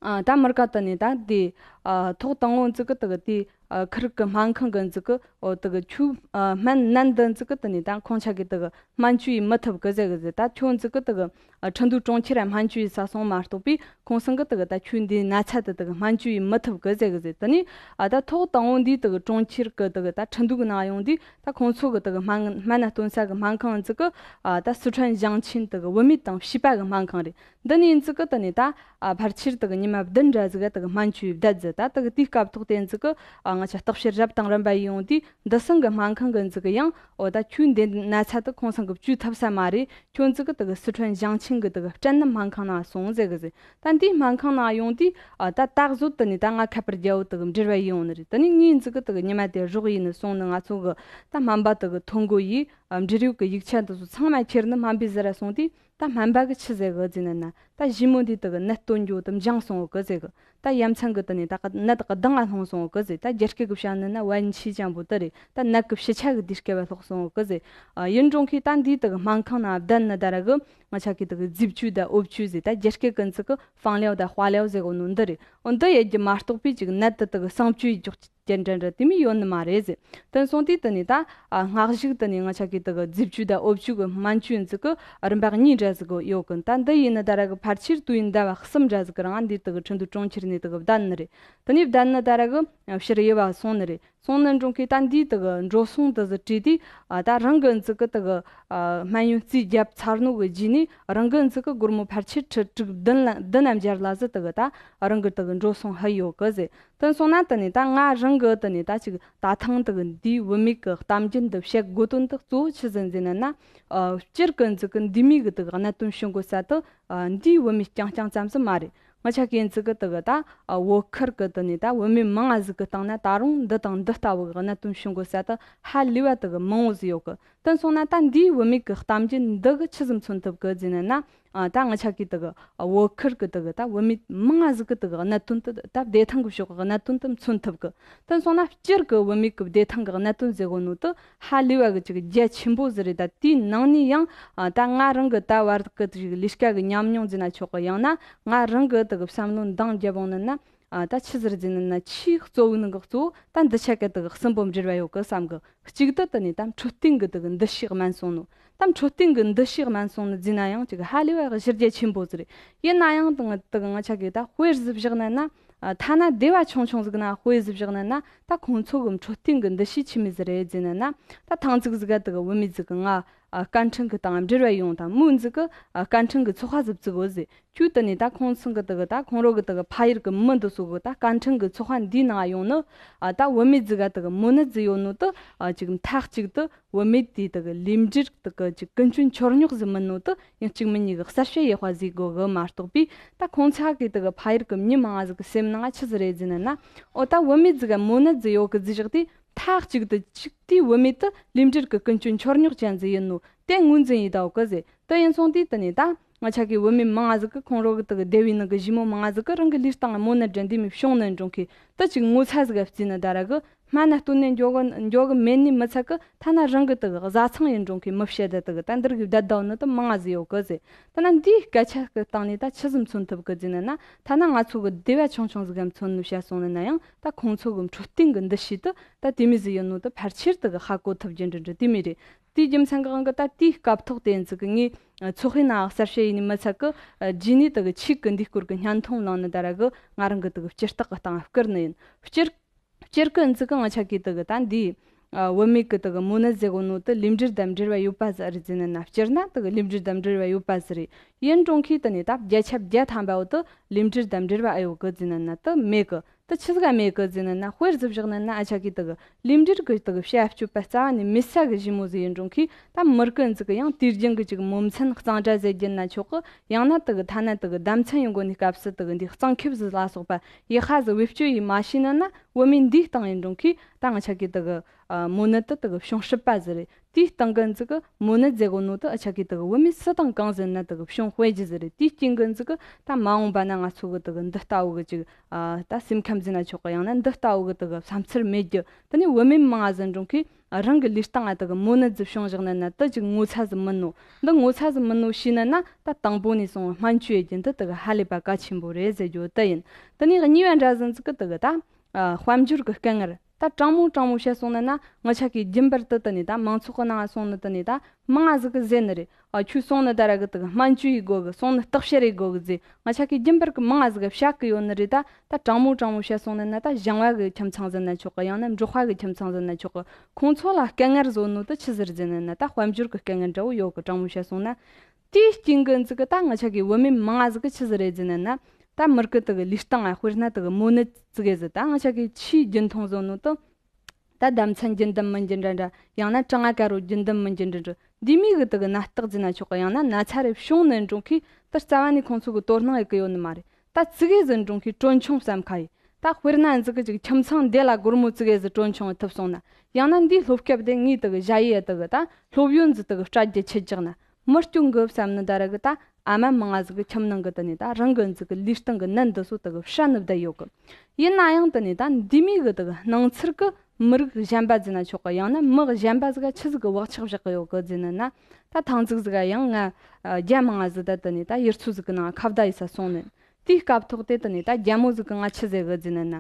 ཨ་ད་མི་ར་ཀ་དེ་ནས་ད་དེ་ཨ་ཐོག་དང་པོ་ཟིག་གི་དག་དེ་ཨ་ཁུར་གི་སྨན་ཁང་གི་ཟིག་གི་འོ་དག་གི་ཁྱོད་ཨ་སྨན་ནད་འདི་ཟིག་གི་དེ་ནས་ད་ཁོང་ཆ་གི་དག་གི་སྨན་བཅོས་ཡི་མི་ཐུབ་གི་ཟེར་གི་ཟེར། ད་ཁྱོད་ཟིག་གི་དག་གི་ཨ་ཁྲིན་ཏུའུ་གྲོང་ཁྱེར་ར་སྨན་བཅོས་ཡི་ས་སོང་མ་གཏོགས་པའི་ཁོང་ཚང་གི་དག་གི་ད་ཁྱོད་འདི་ན་ཚ་དེ་དག་གི་སྨན་བཅོས་ཡི་མི་ཐུབ་གི་ཟེར་གི་ཟེར། དེ་ནས་ཨ་ད་ཐོག་དང་པོ་འདི་དག་གི་གྲོང་ཁྱེར་གི་དག་གི་ད་ཁྲིན་ཏུའུ་གི་ནང་ཡོང་དུས་ད་ཁོང་ཚོ་གི་དག་གི་སྨན་སྨན་སྣ་སྟོན་ས་གི་སྨན་ཁང་ཟིག་གི་ཨ་ད་སི་ཁྲོན་ཞིང་ཆེན་དག་གི་བུད་མེད་དང་བྱིས་པ་གི་སྨན་ཁང་རེད། འདི་ནས་ཟིག་གི་དེ་ནས་ད་ཨ་ཕལ་ཆེར་དག་གི་ཉི་མ་བདུན་འདྲ་ཟིག་ག་དག་གི་སྨན་བཅོས་བསྡད་ཟེར། ད་དག་གི་དེའི་སྐབས་ཐོག་དེ་ཟིག་གི་ཨ་ང་ཆ་བརྟག་དཔྱད་རབ་དང་རིམ་པ་ཡོང་དུས་འདི་སང་གི་སྨན་ཁང་གི་ཟིག་གི་ཡང་འོ་ད་ཁྱོད་འདི་ན་ཚ་དེ་ཁོང་ཚང་གི་བཅོས་ཐུབ་ས་མ་རེད། ཁྱོད་ཟིག་གི་དག་གི་སི་ཁྲོན་ཞིང་ཆེན་གི་དག་གི་སྤྲན་ནི་སྨན་ཁང་ནང་སོང་ཟེར་གི་ཟེར། ད་འདིའི་སྨན་ཁང་ནང་ཡོང་དུས་ཨ་ད་ད་གཟོད་དེ་ནས་ད་ང་ཁ་པར་རྒྱལ་བོ་དག་གི་འབྲེལ་བ་ཡོང་ནི་རེད། དེ་ནས་ངས་ཟིག་གི་དག་གི་ཉི་མ་དེ་རོགས་ཡིན་ནི་སོང་ནི། ང་ཚོ་གི་ད་སྨན་པ་དག་གི་ཐོ་འགོད་ཡིས་ཨ་འབྲེལ་ཡོད་གི་ཡིག་ཆ་འདི་ཚོ་ཚང་མ་ཁྱེར་ནི་སྨན་པའི་ཟེར་ར་སོང་དུས། ད་སྨན་པ་གི་ཆི་ཟེར་གི་ཟེར་ནི་ན། ད་ཞི་མོ་འདི་དག་གི་ནད་སྟོན་རྒྱུ་དེ་འཇང་སོང་གི་ཟེར་གི། ད་ཡ་མཚན་གི་དེ་ནས་ད་གི་ནད་གདང་ང་ལྷུང་སོང་གི་ཟེར། ད་རྒྱ་སྐད་གི་བཤད་ནི་ན་ཝན་ཆི་ཅང་པོ་དེ་རེད། ད་ནད་གི་ཕྱི་ཆ་གི་དེ་སྐད་བ་ལྷོག་སོང་གི་ཟེར། ཨ་ཡིན་རུང་ཁི་ད་འདི་དག་གི་སྨན་ཁང་ནང་བསྡད་ནི་ད་ར་གི་ང་ཆ་གི་དག་གི་རྫིབ་བཅོས་ད་འོབ་བཅོས་ཟེར། ད་རྒྱ་སྐད་གི་ཟིག་གི་放疗ད化疗ཟེར་གོ་ནོ་འདི་རེད། འོ་འདི་ཡེད་རྒྱུ་མ་གཏོགས་པའི་ཅིག་ནད་དེ་དག་གི་སངས་བཅོས་ཡེད་རྒྱུ་རྐྱེན་འདྲ་འདྲ་དེ་མི་ཡོད་ནི་མ་རེད་ཟེར། དེ་སོང་དུས་དེ་ནས་ད་ཨ་སྔགས་ཞུགས་དེ་ནས་ང་ཆ་གི་དག་གི་རྫིབ་བཅོས་དང་འོབ་བཅོས་གི་སྨན་བཅོས་ཟིག་གི་རིམ་པ་གཉིས་འདྲ་ཟིག་གི་ཡོད་གི། ད་འདི་ཡིན་ནི་ད་ར་གི་ཕལ་ཆེར་དུས་ཡུན་ཟླ་བ་གསུམ་འདྲ་ཟིག་གི་རིང་འདི་དག་གི་ཁྲིན་ཏུའུ་གྲོང་ཁྱེར་ནས་དག་གི་བསྡད་ནི་རེད། དེ་ནས་བསྡད་ནི་ད་ར་གི་ཕྱིར་གཡུལ་བ་སོང་ནི་རེད། སོང་ནི་འགྲོ་གི་ད་འདི་དག་གི་འགྲོ་སོང་དེ་ཟིག་བྲིས་དུས་ཨ་ད་རང་གི་ཟིག་གི་དག་གི་ཨ་སྨན་ཡོན་རྩིས་བརྒྱབ་ཚར་ནོ་གི་རྗེས་ནས་རང་གི་ཟིག་གི་སྒོར་མོ་ཕལ་ཆེར་ཁྲི་དྲུག་བདུན་ལ་བདུན་ན་འབྱར་ལ་ཟིག་དག་གི་ད་རང་གི་དག་གི་འགྲོ་སོང་ཧ་ཡོད་གི་ཟེར། དེ་སོང་ན་དེ་ནས་ད་ང་རང་གི་དེ་ནས་ད་ཅིག་ད་ཐེངས་དེ་གི་འདིའི་བུད་མེད་གི་གཏམ་རྒྱུད་འདི་བཤད་དགོས་དོན་དེ་གཙོ་བོ་ཆི་ཟིག་ཟེར་ན་ན། ཨ་སྤྱིར་གི་ཟིག་གི་འདི་མོ་གི་དེ་གི་གནད་དོན་བྱུང་དགོས་ས་དེ་ཨ་འདིའི་བུད་མེད་རྐྱང་རྐྱང་ཙམ་ཟིག་མ་རེད། ང་ཆ་གི་ཟིག་གི་དེ་གི་ད་ཨ་བོད་ཁུལ་གི་དེ་ནས་ད་བུད་མེད་མང་ང་ཟིག་གི་སྟེང་ན་ད་རུང་འདི་དང་འདི་ལྟ་བུ་གི་གནད་དོན་བྱུང་དགོས་ས་དེ་ཧ་ལས་པ་དེ་གི་མང་བོ་ཟིག་ཡོད་གི། དེ་སོང་ན་ད་འདིའི་བུད་མེད་གི་གཏམ་རྒྱུད་འདི་གི་ཆི་ཟིག་མཚོན་ཐུབ་གི་ཟེར་ན་ན། ཨ། ད་ང་ཆ་གི་དེ་གི་བོད་ཁུལ་གི་དེ་གི་ད་བུད་མེད་མང་ང་ཟིག་གི་དེ་གི་གནད་དོན་དེ་ད་བདེ་ཐང་གི་ཕྱོགས་གི་གནད་དོན་དེ་མཚོན་ཐུབ་གི། དེ་སོང་ན་སྤྱིར་གི་བུད་མེད་གི་བདེ་ཐང་གི་གནད་དོན་ཟེར་གོ་ནོ་དེ་ཧ་ལས་པ་གི་ཅིག་རྒྱ་ཆེན་པོ་ཟིག་རེད། ད་དེའི་ནང་ནས་ཡང་ཨ་ད་ང་རང་གི་ད་བར་གི་ཅིག་ལས་ཀ་གི་ཉམས་མྱོང་ཟེར་ན་ཆོག་གི། ཡང་ན་ང་རང་གི་དེ་གི་བསམ་བློ་འདང་བརྒྱབ་འོང་ནི་ན། ཨ། ད་ཆི་ཟིག་རེད་ཟེར་ན་ཆེས་གཙོ་བོ་ནི་གི་གཙོ་བོ་ད་འདི་ཆ་གི་དེ་གི་གསུམ་པོ་འབྲེལ་བ་ཡོད་གི་བསམ་གི། གཅིག་ཏུ་དེ་ནས་ད་འཕྲོད་བསྟེན་གི་དེ་གི་འདུ་ཤེས་དམན་སོང་ནོ། ད་འཕྲོད་བསྟེན་གི་འདུ་ཤེས་དམན་སོང་ནི་ཟེར་ན་ཡང་ཅིག་ཧ་ལས་པ་གཞི་རྒྱ་ཆེན་པོ་ཟིག་རེད། ཡིན་ན་ཡང་དེ་ང་དེ་གི་ང་ཆ་གི་ད་དཔེ་ཟིག་བཞག་ན་ན། ཨ། ཐ་ན་སྡེ་བ་ཆུང་ཆུང་ཟིག་ན་དཔེ་ཟིག་བཞག་ན་ན། ད་ཁོང་ཚོ་གི་འཕྲོད་བསྟེན་གི་འདུ་ཤེས་ཆི་མོ་ཟིག་རེད་ཟེར་ན་ན། ད་ཐེངས་གཅིག་ཟིག་ག་དེ་གི་བུད་མེད་ཟིག་གི་ང་ཨ། སྐད་འཕྲིན་གི་སྟེང་འབྲེལ་བ་ཡོང་དང་མོ་ཟིག་གི་ཨ། སྐད་འཕྲིན་གི་ཚོགས་པ་ཟིག་བཙུགས་གོ་ཟེར། ཁྱོད་དེ་ནས་ད་ཁོང་ཚང་གི་དེ་གི་ད་ཁོང་རོ་གི་དེ་གི་ཕ་ཡུལ་གི་མི་འདི་ཚོ་གི་ད་སྐད་འཕྲིན་གི་ཚོགས་པ་འདིའི་ནང་ཡོང་ནི། ཨ། ད་བུད་མེད་ཟིག་ག་དེ་གི་མོ་ནད་ཟིག་ཡོད་ནོ་དེ། ཨ། ཅིག་མཐའ་གཅིག་ཏུ་བུད་མེད་དེ་དེ་གི་ལས་འབྲེལ་དེ་གི་ཅིག་ཀུན་སྤྱོད་འཆོལ་ཉོག་ཟིག་མིན་ནོ་དེ་ཡང་གཅིག་མིན་གཉིས་གི་གསལ་བཤད་ཡེ་དཔའ་ཟིག་དགོས་གི་མ་གཏོགས་པས། ད་ཁོང་ཚང་གི་དེ་གི་ཕ་ཡུལ་གི་མི་མང་ང་ཟིག་གི་སེམས་ནང་ཆི་ཟིག་རེད་ཟེར་ན་ན། ཨོ། ད་བུད་མེད་ཟིག་ག་མོ་ནད་ཟིག་ཡོད་གི་ཟིག་བཞག་དེ། མཐའ་གཅིག་ཏུ་ཅིག་དེའི་བུད་མེད་དེ་ལས་འབྲེལ་གི་ཀུན་སྤྱོད་འཆོལ་ཉོག་ཅན་ཟིག་ཡིན་ནོ་དེ་ངོས་འཛིན་ཡེ་ད་ཡོད་གི་ཟེར། དེ་ཡིན་སོང་དུས་དེ་ནས་ད་ང་ཆ་གི་བུད་མེད་མང་ང་ཟིག་གི་ཁོང་རོ་གི་དེ་གི་སྡེ་བའི་ནང་གི་ཞི་མོ་མང་ང་ཟིག་གི་རང་གི་ལུས་སྟེང་ལ་མོ་ནད་འདྲ་འདི་མོ་བྱུང་ནི་འགྲོ་མཁན་དེ་ཅིག་ངོ་ཚ་ཟིག་ག་བརྩིས་ནི་ད་ར་གི་སྨན་ན་སྟོན་ནས་འགྱོ་གི་འགྱོ་གི་མེད་ནི་མི་ཚད་གི། ཐ་ན་རང་གི་དེ་གི་བཟའ་ཚང་ཡིན་འགྲོ་མཁན་མི་བཤད་ད་དེ་གི་ད་འདིར་གི་བསྡད་ད་ནི་དེ་མང་ང་ཟིག་ཡོད་གི་ཟེར། ད་ན་འདིའི་སྐད་ཆ་གི་སྟེང་ནས་ད་ཆི་ཟིག་མཚོན་ཐུབ་གི་ཟེར་ན་ན། ཐ་ན་ང་ཚོ་གི་སྡེ་བ་ཆུང་ཆུང་ཟིག་ག་མཚོན་ནི་བཤད་སོང་ནི་ན་ཡང་ད་ཁོང་ཚོ་གི་འཕྲོད་བསྟེན་གི་འདུ་ཤེས་དེ་ད་དེ་མོ་ཟིག་ཡིན་ནོ་དེ་ཕལ་ཆེར་དེ་གི་ཧ་གོ་ཐུབ་རྒྱུ་འདྲ་འདྲ་དེ་མོ་རེད། དེའི་རྒྱུ་མཚན་གི་དབང་གིས་ད་དེའི་སྐབས་ཐོག་དེ་ཡིན་ཟིག་གི་ངས་ཚོགས་པའི་ནང་གསལ་བཤད་ཡེ་ནི་མི་ཚད་གི། རྗེས་ནས་དེ་གི་ཆེད་གི་འདིའི་སྐོར་གི་བརྙན་ཐུང་བླངས་ནི་ད་ར་གི་ང་རང་གི་དེ་གི་སྤྱིར་བཏགས་གི་སྟེང་བསྐུར་ནི་ཡིན། སྤྱིར་སྤྱིར་གི་འཛི་གི་ང་ཆ་གི་དེ་གི་ད་འདི། ཨ། བུད་མེད་གི་དེ་གི་མོ་ནད་ཟེར་གོ་ནོ་དེ་ལས་འབྲེལ་དང་འབྲེལ་བ་ཡོད་པ་ཟིག་རེད་ཟེར་ན་ན། སྤྱིར་ན་དེ་གི་ལས་འབྲེལ་དང་འབྲེལ་བ་ཡོད་པ་ཟིག་རེད། ཡིན་རུང་གི་དེ་ནས་ད་བརྒྱ་ཆ་བརྒྱ་ཐམ་པ་བོ་དེ་ལས་འབྲེལ་དང་འབྲེལ་བ་ཨེ་ཡོད་གི་ཟེར་ན་ན་དེ་མེད་གི། དེ་ཆི་ཟིག་ག་མེད་གི་ཟེར་ན་ན། དཔེར་ཟིག་བཞག་ན་ན་ཨ་ཆ་གི་དེ་གི་ལས་འབྲེལ་གི་དེ་གི་བྱ་སྤྱོད་པ་རྩ་བ་ནས་མི་ས་གི་ཞི་མོ་ཟིག་ཡིན་རུང་གི། ད་མི་རིགས་འཛི་གི་ཡང་དུས་རྒྱུན་གི་ཅིག་མོ་མཚན་གཙང་སྦྲ་ཟེར་རྒྱུ་ན་ཆོག་གི། ཡང་ན་དེ་གི་ཐ་ན་དེ་གི་ཟླ་མཚན་ཡོང་གོ་ནི་སྐབས་སུ་དེ་གི་འདི་གཙང་ཁེབས་ཟིག་ལ་སོགས་པ། ཡི་ཧ་ཟི་བེད་སྤྱོད་ཡེ་མ་ཤེས་ན་ན། བུད་མེད་འདིའི་སྟེང་ཡིན་རུང་གི་ད་ང་ཆ་གི་དེ་གི་ཨ་མོ་ནད་དེ་དེ་གི་བྱུང་སྲིད་པ་ཟིག་རེད། དེའི་སྟེང་གི་འཛི་གི་མོ་ནད་ཟེར་གོ་ནོ་དེ་ཨ་ཆ་གི་དེ་གི་བུད་མེད་སུ་དང་གང་ཟིག་ན་དེ་གི་བྱུང་དཔེ་རྒྱུ་ཟིག་རེད། དེའི་རྐྱེན་གི་འཛི་གི་ད་མ་འོངས་པ་ན་ང་ཚོ་གི་དེ་གི་འདི་ལྟ་བུ་གི་ཅིག་ཨ་ད་སེམས་ཁམས་ཟིན་ན་ཆོག་གི། ཡང་ན་འདི་ལྟ་བུ་གི་དེ་གི་བསམ་ཚུལ་མེད་རྒྱུ། དེ་ནས་བུད་མེད་མང་ང་ཟིག་འགྲོ་གི་རང་གི་ལུས་སྟེང་ང་དེ་གི་མོ་ནད་ཟིག་བྱུང་བཞག་ན་ན་དེ་ཅིག་ངོ་ཚ་ཟིག་མིན་ནོ། འདི་ངོ་ཚ་ཟིག་མིན་ནོ་ཤེས་ན་ན། ད་དང་པོ་ནས་སོང་སྨན་བཅོས་ཡེ་རྒྱུ་འདི་དེ་གི་ཧ་ལས་པ་གལ་ཆེན་པོ་རེད་ཟེར་རྒྱུ་དེ་ཡིན། དེ་ནས་གཉིས་པ་འདྲ་ཟིག་འཛི་གི་དེ་གི་ད་ཨ་དཔལ་འབྱོར་གི་དཀའ་ངལ། ད་དྲང་མོ་དྲང་མོ་བཤད་སོང་ན་ན། ང་ཆ་གི་རྒྱུན་པར་དུ་དེ་ནས་ད་མང་ཚོགས་གི་ནང་སོང་ནི་དེ་ནས་ད་མང་ང་ཟིག་གི་ཟེར་ནི་རེད། ཨ་ཁྱོད་སོང་ནི་ད་ར་གི་དེ་གི་སྨན་བཅོས་ཡེ་དགོས་གི། སོང་ནི་བརྟག་དཔྱད་ཡེ་དགོས་གི་ཟེར། ང་ཆ་གི་རྒྱུན་པར་གི་མང་ང་ཟིག་གི་བཤད་གི་ཡོད་ནི་རེད། ད་ད་དྲང་མོ་དྲང་མོ་བཤད་སོང་ན་ན། ད་ཞིང་བ་གི་ཁྱིམ་ཚང་ཟིག་ན་ཆོག་གི། ཡང་ན་འབྲོག་པ་གི་ཁྱིམ་ཚང་ཟིག་ན་ཆོག་གི། ཁོང་ཚོ་ལ་དཀའ་ངལ་བཟོ་ནོ་དེ་ཆི་ཟིག་རེད་ཟེར་ན་ན། ད་དཔལ་འབྱོར་གི་དཀའ་ངལ་འདྲ་བོ་ཡོད་གི། དྲང་མོ་བཤད་སོང་ན། དེའི་རྐྱེན་གི་འཛི་གི་ད་ང་ཆ་གི་བུད་མེད་མང་ང་ཟིག་གི་ཆི་ཟིག་རེད་ཟེར་ན་ན། ད་མི་རིགས་གི་དེ་གི་ལུས་སྟེང་ང་དཔེར་ན་དེ་གི་མོ་ནད་ཙི་གེ་ཟིག་ད་ང་ཆ་གི་ཆེས་རྒྱུན་མཐོང་བཟོ་ནོ་དེ། ད་ཟླ་མཚན་རྒྱུན་ལྡན་མིན་རྒྱུ་འདྲ་འདྲ། ཡང་ན་གྲང་ང་དཀར་པོ་རྒྱུན་ལྡན་མིན་རྒྱུ་འདྲ་འདྲ། འདི་མོ་གི་དེ་གི་ནད་རྟགས་ཟིག་ན་ཆོག་གི། ཡང་ན་ན་ཚ་རེ་བྱུང་ནི་འགྲོ་གི། དེ་རྩ་བ་ནས་ཁོང་ཚོ་གི་དོ་སྣང་ཡེ་གི་ཡོད་ནི་མ་རེད། ད་ཙི་གེ་ཟིག་འགྲོ་གི་གྲོན་ཆུང་བསམ་ཁ་ཡེ། ད་དཔེར་ན་འཛི་གི་ཅིག་ཁྱིམ་ཚང་འདི་ལ་སྒོར་མོ་ཙི་གེ་ཟིག་གྲོན་ཆུང་ཐུབ་སོང་ན། ཡང་ན་འདིའི་སློབ་སྐབས་དེ་ངའི་དེ་གི་ཞ་ཡི་ཡ་དེ་གི་ད་སློབ་ཡོན་ཟིག་དེ་གི་སྤྲད་རྒྱུ་ཆད་བཞག་ན་མི་སྐྱོན་གི་བསམ་ནི་ད་ར་གི། ད་ཨ་མ་མང་ང་ཟིག་གི་ཁྱིམ་ནང་གི་དེ་ནས་ད་རང་གི་འཛི་གི་ལུས་སྟེང་གི་ནད་འདི་ཚོ་དེ་གི་བསྲན་ནི་བསྡད་ཡོད་གི། ཡིན་ན་ཡང་དེ་ནས་ད་འདི་མོ་གི་དེ་གི་སྣང་ཚུལ་གི་མི་རིགས་གཞན་པ་ཟིག་ན་ཆོག་གི། ཡང་ན་མི་གཞན་པ་ཟིག་ག་ཆི་ཟིག་གི་བག་ཆགས་བཞག་གི་ཡོད་གི་ཟེར་ན་ན། ད་ཐེངས་ཟིག་ཟིག་ག་ཡང་ང་ཨ་རྒྱ་མང་ང་ཟིག་ད་དེ་ནས་ད་ཡུལ་ཚོ་ཟིག་གི་ནང་ཁ་བརྡ་ཡེ་ས་སོང་ནི། དེའི་སྐབས་ཐོག་དེ་དེ་ནས་ད་རྒྱ་མོ་ཟིག་གི་ང་ཆི་ཟེར་གི་ཟེར་ན་ན།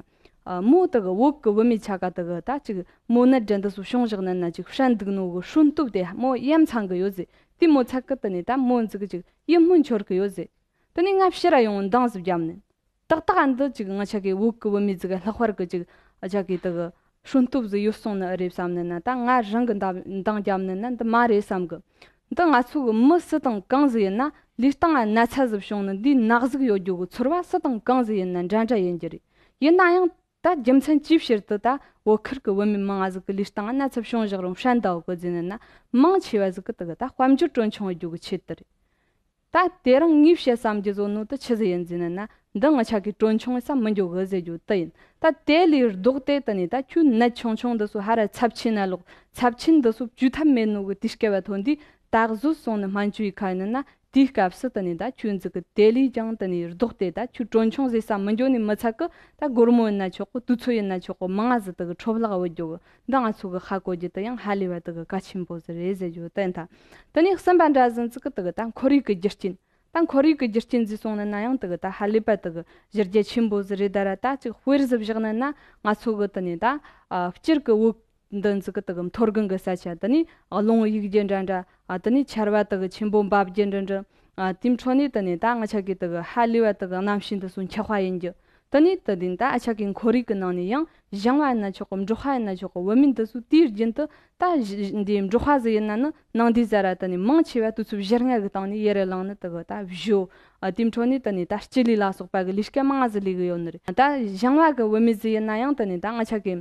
ཨ་མོ་དེ་གི་བོད་གི་བུད་མེད་ཆ་ག་དེ་གི་ད་ཅིག་མོ་ནད་འདྲ་འདི་ཚོ་བྱུང་བཞག་ན་ན་ཅིག་བསྲན་འདུག་ནོ་གི་སྲུང་སྟོབས་དེ་མོ་ཡ་མཚན་གི་ཡོད་ཟེར། དེ་མོ་ཚད་གི་དེ་ནས་ད་མོ་འཛི་གི་ཅིག་ཡིད་སྨོན་འཆོར་གི་ཡོད་ཟེར། དེ་ནས་ང་ཕྱིར་ར་ཡོང་འདང་ཟིག་བརྒྱབ་ནི། ཏག་ཏག་འདི་ཅིག་ང་ཆ་གི་བོད་གི་བུད་མེད་ཟིག་ག་ལྷག་པར་གི་ཅིག་ཨ་ཆ་གི་དེ་གི་སྲུང་སྟོབས་ཟིག་ཡོད་སོང་ནི་ཨེ་རེད་བསམ་ནི་ན། ད་ང་རང་གི་འདང་འདང་བརྒྱབ་ནི་ན་འདི་མ་རེད་བསམ་གི། འདི་ང་ཚོ་གི་མི་སུ་དང་གང་ཟིག་ཡིན་ན་ལུས་སྟེང་ང་ན་ཚ་ཟིག་བྱུང་ནི་འདིའི་ནད་ཟིག་ཡོད་རྒྱུ་གི་ཚོར་བ་སུ་དང་གང་ཟིག་ཡིན་ན་འདྲ་འདྲ་ཡིན་རྒྱུ་རེད། ཡིན་ན་ཡང་ད་རྒྱུ་མཚན་ཅིའི་ཕྱིར་དུ་ད་བོད་ཁུལ་གི་བུད་མེད་མང་ང་ཟིག་གི་ལུས་སྟེང་ང་ན་ཚ་བྱུང་བཞག་རུང་བསྲན་ད་འོ་གི་ཟེར་ནི་ན། མང་ཆེ་བ་ཟིག་གི་དེ་གི་ད་དཔལ་འབྱོར་གྲོན་ཆུང་ཡོད་རྒྱུ་གི་ཆེད་དུ་རེད། ད་དེ་རིང་ངས་བཤད་བསམ་རྒྱུ་བཟོ་ནོ་དེ་ཆི་ཟིག་ཡིན་ཟེར་ན་ན། འདི་ང་ཆ་གི་གྲོན་ཆུང་ས་མི་འགྱོ་གི་ཟེར་རྒྱུ་དེ་ཡིན། ད་དེ་ལས་ལྡོག་སྟེ་དེ་ནས་ད་ཁྱོད་ནད་ཆུང་ཆུང་འདི་ཚོ་ཧ་ར་ཚབས་ཆེ་ན་ལོག། ཚབས་ཆེན་འདི་ཚོ་བཅོས་ཐབས་མེད་ནོ་གི་དུས་སྐབས་བ་ཐོན་དུས་ད་གཟོད་སོང་ནི་སྨན་བཅོས་ཡེ་ཁ་ཡིན་ན། དེའི་སྐབས་སུ་དེ་ནས་ད་ཁྱོད་ཚོ་གི་དེ་ལས་ཀྱང་དེ་ནས་ལྡོག་སྟེ། ད་ཁྱོད་གྲོན་ཆུང་ཟེར་ས་མི་འགྱོ་ནས་མི་ཚད་གི། ད་སྒོར་མོ་ཡིན་ན་ཆོག་གི། དུས་ཚོད་ཡིན་ན་ཆོག་གི། མང་ང་ཟིག་དེ་གི་འཕྲོ་བརླག་བུད་འགྱོ་གི། འདི་ང་ཚོ་གི་ཧ་གོ་རྒྱུ་དེ་ཡང་ཧ་ལས་པ་དེ་གི་གལ་ཆེན་པོ་ཟིག་རེད་ཟེར་རྒྱུ་དེ་ཡིན། ད་དེ་ནས་གསུམ་པ་འདྲ་ཟིག་ཚིག་གི་དེ་གི་ད་ཁོར་ཡུག་གི་རྒྱུ་རྐྱེན། ད་ཁོར་ཡུག་གི་རྒྱུ་རྐྱེན་ཟེར་སོང་ནི་ན་ཡང་དེ་གི་ད་ཧ་ལས་པ་དེ་གི་གཞི་རྒྱ་ཆེན་པོ་ཟིག་རེད། ད་ར་ད་ཅིག་དཔེར་ཟིག་བཞག་ནི་ན། ང་ཚོ་གི་དེ་ནས་ད་ཨ་སྤྱིར་གི་བོད་འདི་ཚོ་གི་དེ་གི་མཐོ་སྒང་གི་ས་ཆ། དེ་ནས་རླུང་གཡུག་རྒྱུ་འདྲ་འདྲ། ཨ་དེ་ནས་ཆར་བ་དེ་གི་ཆེན་པོ་འབབ་རྒྱུ་འདྲ་འདྲ། ཨ་དེའི་འཕྲོ་ནས་དེ་ནས་ད་ང་ཆ་གི་དེ་གི་ཧ་ལས་པ་དེ་གི་གནམ་གཤིས་འདི་ཚོ་འཁྱག་པ་ཡིན་རྒྱུ། དེ་ནས་དེ་དེ་ད་ཨ་ཆ་གི་ཁོར་ཡུག་གི་ནང་ནས་ཡང་ཞིང་བ་ཡིན་ན་ཆོག་གི། འབྲོག་པ་ཡིན་ན་ཆོག་གི། བུད་མེད་འདི་ཚོ་དེའི་རྒྱུན་དུ་ད་གཞི་འདི་འབྲོག་པ་ཟིག་ཡིན་ན་ནི་ནང་དེའི་ཟ་ར་དེ་ནས་མང་ཆེ་བ་དུས་ཚོད་བཞི་ལྔ་གི་སྟེང་ནས་ཡར་ར་ལངས་ནི་དེ་གི་ད་བཞོ། ཨ་དེའི་འཕྲོ་ནས་དེ་ནས་ད་སྤྱི་ལེ་ལ་སོགས་པ་གི་ལས་ཀ་མང་ང་ཟིག་ལས་གི་ཡོད་ནི་རེད། ད་ཞིང་བ་གི་བུད་མེད་ཟིག་ཡིན་ན་ཡང་དེ་ནས་ད་ང་ཆ་གི་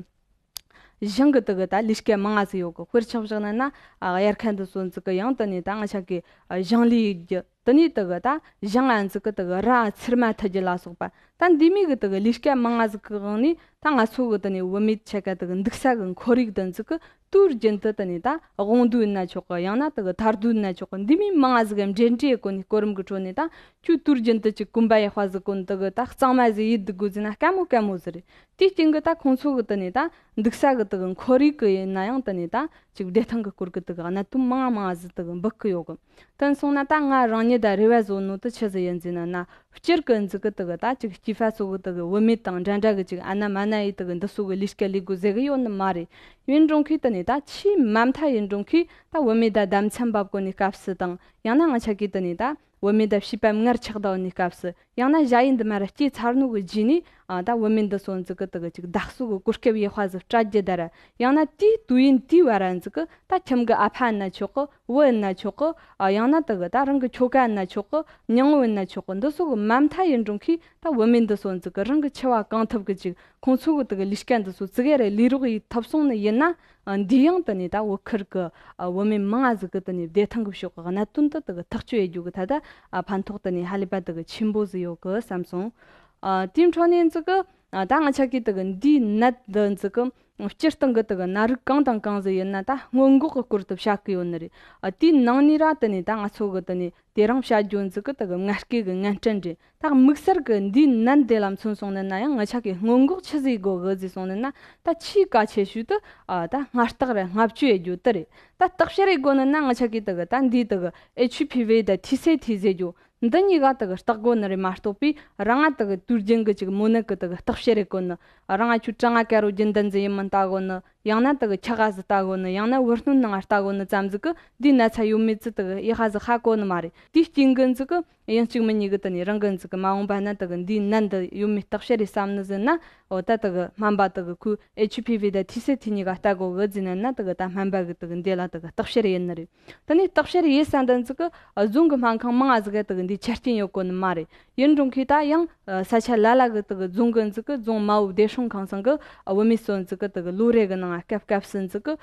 ཞིང་གི་དེ་གི་ད་ལས་ཀ་མང་ང་ཟིག་ཡོད་གི། དཔེར་ཆ་བཞག་ན་ན། ཨ་དབྱར་ཁ་འདི་ཚོ་ཚིག་གི་ཡང་དེ་ནས་ད་ང་ཆ་གི་ཨ་ཞིང་ལས་ཡིན་རྒྱུ། དེ་ནས་དེ་གི་ད་ཞིང་ང་ཚིག་གི་དེ་གི་ར་ཚིར་མ་ཐུག་རྒྱུ་ལ་སོགས་པ། ད་འདི་མོ་གི་དེ་གི་ལས་ཀ་མང་ང་ཟིག་གི་དབང་ནས་ད་ང་ཚོ་གི་དེ་ནས་བུད་མེད་ཆ་ག་དེ་གི་འདུག་ས་གི་ཁོར་ཡུག་དེ་ཚིག་གི་དུས་རྒྱུན་དུ་དེ་ནས་ད་དབང་སྡུད་ཡིན་ན་ཆོག་གི། ཡང་ན་དེ་གི་ཐར་སྡུད་ཡིན་ན་ཆོག་གི། འདི་མོ་མང་ང་ཟིག་གི་འབྲེལ་འདྲིས་གོ་ནས། གོ་རིམ་གི་ཁྲོད་ནས་ད་ཁྱོད་དུས་རྒྱུན་དུ་ཅིག་གོམ་པ་ཡག་པ་ཟིག་གོན། དེ་གི་ད་གཙང་མ་ཟིག་ཡིད་དུ་དགོས་ཟེར་ན་དཀའ་མོ་དཀའ་མོ་ཟིག་རེད། དེའི་རྐྱེན་གི་ད་ཁོང་ཚོ་གི་དེ་ནས་ད་འདུག་ས་གི་དེ་གི་ཁོར་ཡུག་གི་ཡིན་ན་ཡང་དེ་ནས་ད་ཅིག་བདེ་ཐང་གི་སྐོར་གི་དེ་གི་གནད་དོན་མང་ང་མང་ང་ཟིག་དེ་གི་འབུད་གི་ཡོད་གི། དེ་སོང་ན་ད་ང་རང་ཉིད་ད་རེ་བ་བཟོ་ནོ་དེ་ཆི་ཟིག་ཡིན་ཟེར་ན་ན། སྤྱིར་གི་འཛི་གི་དེ་གི་ད་ཅིག་སྐྱེས་པ་ཚོ་གི་དེ་གི་བུད་མེད་དང་འདྲ་འདྲ་གི་ཅིག་ཨ་ན་མ་ན་ཡི་དེ་གི་འདི་ཚོ་གི་ལས་ཀ་ལས་དགོས་ཟེར་གི་ཡོད་ནི་མ་རེད། ཡིན་རུང་གི་དེ་ནས་ད་ཆེས་མ་མཐའ་ཡིན་རུང་གི་ད་བུད་མེད་ད་ཟླ་མཚན་འབབ་གོ་ནི་སྐབས་སུ་དང་། ཡང་ན་ང་ཆ་གི་དེ་ནས་ད་བུད་མེད་ད་བྱིས་པ་མངལ་ཆགས་ད་ནི་སྐབས་སུ། ཡང་ན་ཞ་ཡི་འདི་མ་ར་སྐྱེས་ཚར་ནོ་གི་རྗེས་ནས་ཨ་ད་བུད་མེད་འདི་ཚོ་འཛི་གི་དེ་གི་ཅིག་བདག་གསོ་གི་གོ་སྐབས་ཡག་པ་ཟིག་སྤྲད་རྒྱུ་ད་ར། ཡང་ན་དེའི་དུས་ཡུན་དེའི་བར་ར་འཛི་གི་ད་ཁྱིམ་གི་ཨ་ཕ་ཡིན་ན་ཆོག་གི། བུ་ཡིན་ན་ཆོག་གི། ཨ་ཡང་ན་དེ་གི་ད་རང་གི་ཁྱོ་ག་ཡིན་ན་ཆོག་གི། མྱིང་བུ་ཡིན་ན་ཆོག་གི། འདི་ཚོ་གི་མ་མཐའ་ཡིན་རུང་གི་ད་བུད་མེད་འདི་ཚོ་འཛི་གི་རང་གི་འཆི་བ་གང་ཐུབ་གི་ཅིག་ཁོང་ཚོ་གི་དེ་གི་ལས་ཀ་འདི་ཚོ་ཙི་གེ་རེ་ལས་རོགས་ཡེད་ཐུབ་སོང་ནི་ཡིན་ན། ཨ་འདི་ཡང་དེ་ནས་ད་བོད་ཁུལ་གི་ཨ་བུད་མེད་མང་ང་ཟིག་གི་དེ་ནས་བདེ་ཐང་གི་ཕྱོགས་གི་གནད་དོན་དེ་དེ་གི་ཐག་གཅོད་ཡེད་རྒྱུ་གི་ད་ད་ཨ་ཕན་ཐོགས་དེ་ནས་ཧ་ལས་པ་དེ་གི་ཆེན་པོ་ཟིག་ཡོད་གི་བསམ་སོང་། ཨ་དེའི་འཕྲོ་ནས་འཛི་གི་ཨ་ད་ང་ཆ་གི་དེ་གི་འདིའི་ནད་འདི་འཛི་གི་སྤྱིར་བཏང་གི་དེ་གི་ནད་རིགས་གང་དང་གང་ཟིག་ཡིན་ན་ད་སྔོན་འགོག་གི་སྐོར་དུ་བཤད་གི་ཡོད་ནི་རེད། ཨ་དེའི་ནང་ནས་ར་དེ་ནས་ད་ང་ཚོ་གི་དེ་ནས་དེ་རིང་བཤད་རྒྱུ་འཛི་གི་དེ་གི་མངལ་སྐྱེས་གི་ངན་སྐྲན་རེད། ད་དམིགས་བསལ་གི་འདིའི་ནད་འདི་ལ་མཚོན་སོང་ནི་ན་ཡང་ང་ཆ་གི་སྔོན་འགོག་ཆི་ཟིག་དགོས་གི་ཟེར་སོང་ནི་ན། ད་ཆེས་གལ་ཆེ་ཤོས་དེ་ཨ་ད་སྔ་རྟགས་རེད། སྔ་བཅོས་ཡེད་རྒྱུ་དེ་རེད། ད་བརྟག་དཔྱད་ཡེད་དགོས་ནི་ན་ང་ཆ་གི་དེ་གི་ད་འདིའི་དེ་གི་ཨེཆ་པི་ཝི་དང་ཐི་སི་ཐི་ཟེར་རྒྱུ་འདི་གཉིས་ཀ་དེ་གི་བརྟག་དགོས་ནི་རེད་མ་གཏོགས་པའི་རང་ང་དེ་གི་དུས་རྒྱུན་གི་ཅིག་མོ་ནད་གི་དེ་གི་བརྟག་དཔྱད་ཡེད་དགོས་ནི། རང་ང་ཁྱོད་གྲང་ང་དཀར་རོ་རྒྱུན་ལྡན་ཟིག་ཡིན་མིན་ལྟ་དགོས་ནི། ཡང་ན་དེ་གི་འཁྱག་ག་ཟིག་ལྟ་དགོས་ནི། ཡང་ན་བུ་སྣོད་ནང་ལྟ་དགོས་ནི་ཙམ་ཟིག་གི་འདིའི་ན་ཚ་ཡོད་མེད་ཙི་དེ་གི་ཡག་ག་ཟིག་ཧ་གོ་ནི་མ་རེད། དེའི་རྐྱེན་གི་འཛི་གི་ཡིན་གཅིག་མིན་གཉིས་གི་དེ་ནས་རང་གི་འཛི་གི་མ་འོངས་པ་ན་དེ་གི་འདིའི་ནད་འདི་ཡོད་མེད་བརྟག་དཔྱད་རེ་བསམ་ནི་ཟིན་ན། འོ་ད་དེ་གི་སྨན་པ་དེ་གི་ཁོས་ཨེཆ་པི་ཝི་དང་ཐི་སི་ཐི་གཉིས་ཀ་ལྟ་དགོས་གི་ཟེར་ནི་ན་དེ་གི་ད་སྨན་པ་གི་དེ་གི་འདི་ལ་དེ་གི་བརྟག་དཔྱད་ཡེད་ནི་རེད། དེ་ནས་བརྟག་དཔྱད་ཡེད་ས་འདི་འཛི་གི་རྫོང་གི་སྨན་ཁང་མང་ང་ཟིག་ག་དེ་གི་འདིའི་ཆ་རྐྱེན་ཡོད་གོ་ནི་མ་རེད། ཡིན་རུང་གི་ད་ཡང་ས་ཆ་ལ་ལ་གི་དེ་གི་རྫོང་གི་འཛི་གི་རྫོང་མ་བུ་བདེ་སྲུང་ཁང་ཚང་གི་བུད་མེད་ཚོ་འཛི་གི་དེ་གི་ལོ་རེ་གི་ནང་སྐབས་སྐབས་སུ་འཛི་གི་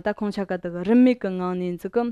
ད་ཁོང་ཆ་ག་དེ་གི་རིན་མེད་གི་ངང་ནས་འཛི་གི་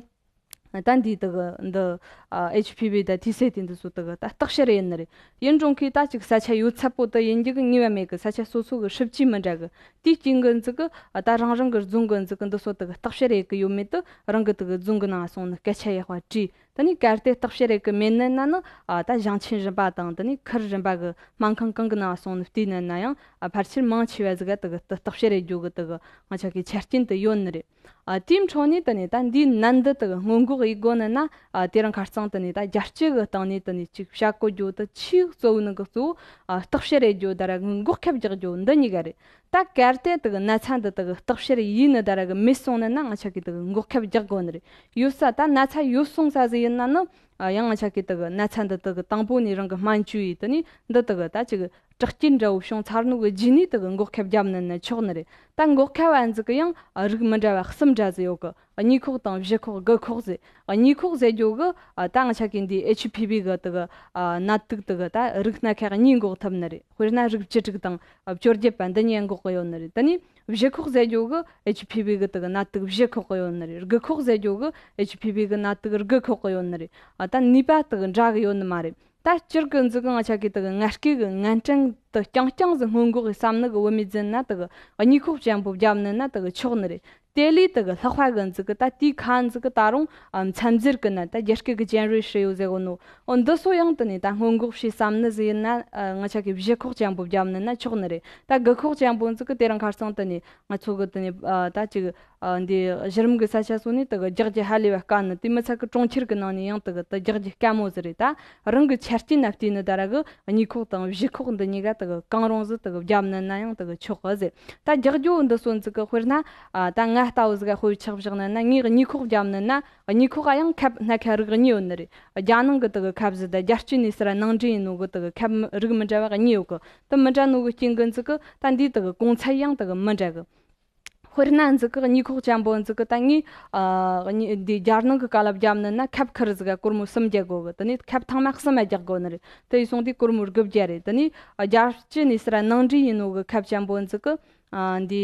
ད་འདི་དེ་གི་འདི་ཨེཆ་པི་ཝི་དང་ཐི་སི་ཐི་འདི་ཚོ་དེ་གི་ད་བརྟག་དཔྱད་ཡེད་ནི་རེད། ཡིན་རུང་གི་ད་ཅིག་ས་ཆ་ཡོད་ཚད་པོ་དེ་ཡིན་རྒྱུ་གི་ངེས་པ་མེད་གི། ས་ཆ་སོ་སོ་གི་སྲིབ་ཇུས་མི་འདྲ་གི། དེའི་རྐྱེན་གི་འཛི་གི་ད་རང་རང་གི་རྫོང་གི་འཛི་གི་འདི་ཚོ་དེ་གི་བརྟག་དཔྱད་ཡེད་གི་ཡོད་མེད་དེ་རང་གི་དེ་གི་རྫོང་གི་ནང་སོང་ནི་སྐད་ཆ་ཡག་པ་དྲིས། དེ་ནས་གལ་ཏེ་བརྟག་དཔྱད་ཡེད་གི་མེད་ནི་ན་ནི་ཨ་ད་ཞིང་ཆེན་རིམ་པ་དང་དེ་ནས་ཁུལ་རིམ་པ་གི་སྨན་ཁང་གང་གི་ནང་སོང་ནི་བལྟས་ནི་ན་ཡང་ཨ་ཕལ་ཆེར་མང་ཆེ་བ་ཟིག་ག་དེ་གི་བརྟག་དཔྱད་ཡེད་རྒྱུ་གི་དེ་གི་ང་ཆ་གི་ཆ་རྐྱེན་དེ་ཡོད་ནི་རེད། ཨ་དེའི་འཕྲོ་ནས་དེ་ནས་ད་འདིའི་ནད་འདི་དེ་གི་སྔོན་འགོག་ཡེད་དགོས་ནི་ན་ཨ་དེ་རིང་ཁ་རྩང་དེ་ནས་ད་རྒྱལ་སྤྱི་གི་སྟེང་ནས་དེ་ནས་ཅིག་བྱ་བཀོད་རྒྱུ་དེ་ཆེས་གཙོ་བོ་ནི་གི་གཙོ་བོ་ཨ་བརྟག་དཔྱད་ཡེད་རྒྱུ་ད་ར་འགོག་ཁབ་རྒྱག་རྒྱུ་འདི་གཉིས་ཀ་རེད། ད་གལ་ཏེ་དེ་གི་ན་ཚ་འདི་དེ་གི་བརྟག་དཔྱད་ཡེད་ནི་ད་ར་གི་མེད་སོང་ནི་ན་ང་ཆ་གི་དེ་གི་འགོག་ཁབ་རྒྱག་དགོས་ནི་རེད། ཡོད་ས་ད་ན་ཚ་ཡོད་སོང་ས་ཟིག་ཡིན་ན་ནི་ཨ་ཡང་ང་ཆ་གི་དེ་གི་ན་ཚ་འདི་དེ་གི་དང་པོ་ནས་རང་གི་སྨན་བཅོས་ཡེད། དེ་ནས་འདི་དེ་གི་ད་ཅིག་དྲག་སྐྱེད་འདྲ་བོ་བྱུང་ཚར་ནོ་གི་རྗེས་ནས་དེ་གི་འགོག་ཁབ་བརྒྱབ་ནི་ན་ཆོག་ནི་རེད། ད་འགོག་ཁབ་བ་འཛི་གི་ཡང་རིགས་མི་འདྲ་བ་གསུམ་འདྲ་ཟིག་ཡོད་གི། གཉིས་ཁོག་དང་བཞི་ཁོག་དགུ་ཁོག་ཟེར། གཉིས་ཁོག་ཟེར་རྒྱུ་གི་ཨ་ད་ང་ཆ་གི་འདི་ཨེཆ་པི་ཝི་གི་དེ་གི་ཨ་ནད་དུག་དེ་གི་ད་རིགས་སྣ་ཁག་གཉིས་འགོག་ཐུབ་ནི་རེད། དཔེར་ན་རིགས་བཅུ་དྲུག་དང་ཨ་བཅོ་བརྒྱད་པ་འདི་གཉིས་འགོག་གི་ཡོད་ནི་རེད། དེ་ནས་བཞི་ཁོག་ཟེར་རྒྱུ་གི་ཨེཆ་པི་ཝི་གི་དེ་གི་ནད་དུག་བཞི་ཁོག་གི་ཡོད་ནི་རེད། དགུ་ཁོག་ཟེར་རྒྱུ་གི་ཨེཆ་པི་ཝི་གི་ནད་དུག་དགུ་ཁོག་གི་ཡོད་ནི་རེད། ཨ་ད་ནུས་པ་དེ་གི་འདྲ་གི་ཡོད་ནི་མ་རེད། ད་སྤྱིར་གི་འཛི་གི་ང་ཆ་གི་དེ་གི་མངལ་སྐྱེས་གི་ངན་སྐྲན་ དུ་རྐྱང་རྐྱང་ཟིག་སྔོན་འགོག་གི་བསམ་ནི་གི་བུད་མེད་ཟིན་ན་དུ་གི་གཉིད་ཁུག་ཅན་པོ་བརྒྱབ་ནི་ན་དུ་གི་ཆོག་ནི་རེད། དེ་ལས་དུ་གི་ལྷག་པ་གི་འཛི་གི་ད་དེའི་ཁ་འཛི་གི་ད་རུང་ཨ་མཚམས་སྦྱར་གི་ན་ད་རྒྱ་སྐད་གི་ཇེན་རེ་ཧྲི་ཡོ་ཟེར་གོ་ནོ། འོ་འདི་སོ་ཡང་དུ་ནི་ད་སྔོན་འགོག་བྱས་བསམ་ནི་ཟིག་ཡིན་ན་ཨ་ང་ཆ་གི་བཞི་ཁོག་ཅན་པོ་བརྒྱབ་ནི་ན་ཆོག་ནི་རེད། ད་དགུ་ཁོག་ཅན་པོ་འཛི་གི་དེ་རིང་ཁ་སང་དུ་ནི་ང་ཚོ་གི་དུ་ནི་ཨ་ད་ཅིག་ཨ་འདི་གཞི་རིམ་གི་ས་ཆ་སོ་ནི་དུ་གི་རྒྱག་རྒྱུ་ཧ་ལས་པ་དཀའ་ནི། དེ་མི་ཚད་གི་གྲོང་ཁྱེར་གི་ནང་ནས་ཡང་དུ་གི་དུ་རྒྱག་རྒྱུ་དཀའ་མོ་ཟིག་རེད། ད་རང་གི་ཆ་རྐྱེན་ན་བལྟས་ནི་ད་ར་གི་གཉིད་ཁུག་དང་བཞི་ཁོག་འདི་གཉིས་ཀ་དུ་གི་གང་རུང་ཟིག་དུ་གི་བརྒྱབ་ནི་ན་ཡང་དུ་གི་ཆོག་གི་ཟེར། ད་རྒྱག་རྒྱུ་འདི་སོ་འཛི་གི་དཔེར་ན་ཨ་ད་ང་ལྟ་བུ་ཟིག་ག་དཔེ་ཆགས་བཞག་ནི་ན་ངས་གཉིད་ཁུག་བརྒྱབ་ནི་ན་གཉིད་ཁུག་ག་ཡང་ཁབ་སྣ་ཁ་རིགས་གཉིས་ཡོད་ནི་རེད། རྒྱ་ནང་གི་དུ་གི་ཁབ་ཟིག་ད་རྒྱལ་སྤྱི་ནས་ཟེར་ར་ནང་འདྲེན་ཡིན་ནོ་གི་དུ་གི་ཁབ་རིགས་མི་འདྲ་བ་གཉིས་ཡོད་གི། དུ་མི་འདྲ་ནོ་གི་རྐྱེན་གི་འཛི་གི་ད་འདིའི་དུ་གི་གོང་ཚད་ཡང་དུ་གི་མི་འདྲ་གི། དཔེར་ན་འཛི་གི་གཉིད་ཁུག་ཅན་པོ་འཛི་གི་ད་ངས་ཨ་གཉིད་འདི་རྒྱ་ནང་གི་ཀ་ལ་བརྒྱབ་ནི་ན་ཁབ་ཁུར་ཟིག་ག་སྒོར་མོ་སུམ་བརྒྱ་དགོ་གི། དེ་ནས་ཁབ་ཐེངས་མ་གསུམ་མ་རྒྱག་དགོ་ནི་རེད། དེ་ཡི་སོང་དུས་སྒོར་མོ་དགུ་བརྒྱ་རེད། དེ་ནས་རྒྱལ་སྤྱི་ནས་ཟེར་ར་ནང་འདྲེན་ཡིན་ནོ་གི་ཁབ་ཅན་པོ་འཛི་གི་ཨ་འདི་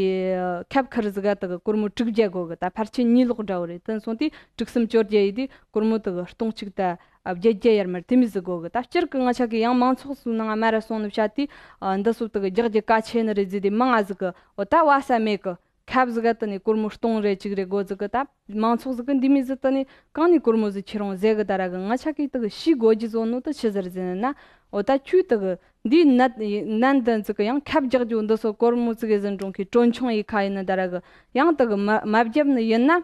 ཁབ་ཁུར་ཟིག་ག་དུ་གི་སྒོར་མོ་དྲུག་བརྒྱ་དགོ་གི། ད་ཕལ་ཆེར་གཉིས་ལོག་འདྲ་བོ་རེད། དེ་ཡི་སོང་དུས་དྲུག་གསུམ་བཅོ་བརྒྱད་ཡིན་དུས་སྒོར་མོ་དུ་གི་སྟོང་གཅིག་ད་བརྒྱད་བརྒྱ་ཡར་མར་དེ་མི་ཟིག་དགོ་གི། ད་སྤྱིར་གི་ང་ཆ་གི་ཡང་མང་ཚོགས་སུ་ནང་མ་ར་སོང་ནི་བྱ་དུས་ཨ་འདི་སོ་དུ་གི་རྒྱག་རྒྱུ་གལ་ཆེ་ནི་རེད་ཟེར་དུས་མང་ང་ཟིག་གི་འོ་ད་བ་ས་མེད་གི། ཁབ་ཟིག་ག་དུ་ནི་སྒོར་མོ་སྟོང་རེ་གཅིག་རེ་དགོ་ཟིག་གི། ད་མང་ཚོགས་ཟིག་གི་འདི་མི་ཟིག་དུ་ནི་གང་ནི་སྒོར་མོ་ཟིག་ཁྱེར་རུང་ཟེར་གི། ད་ར་གི་ང་ཆ་གི་དུ་གི་ཤི་དགོ་རྒྱུ་བཟོ་ནོ་དུ་ཆི་ཟེར་ཟེར་ན། འོ་ད་ཁྱོད་དུ་གི་འདི་ནད་ནད་འདི་ཟིག་གི་ཡང་ཁབ་རྒྱག་རྒྱུ་འདི་སོ་སྒོར་མོ་ཟིག་གི་ཟིན་གྲོང་གི་གྲོན་ཆུང་ཡི་ཁ་ཡིན་ན། ད་ར་གི་ཡང་དུ་གི་མ་མ་བརྒྱབ་ནི་ཡིན་ན།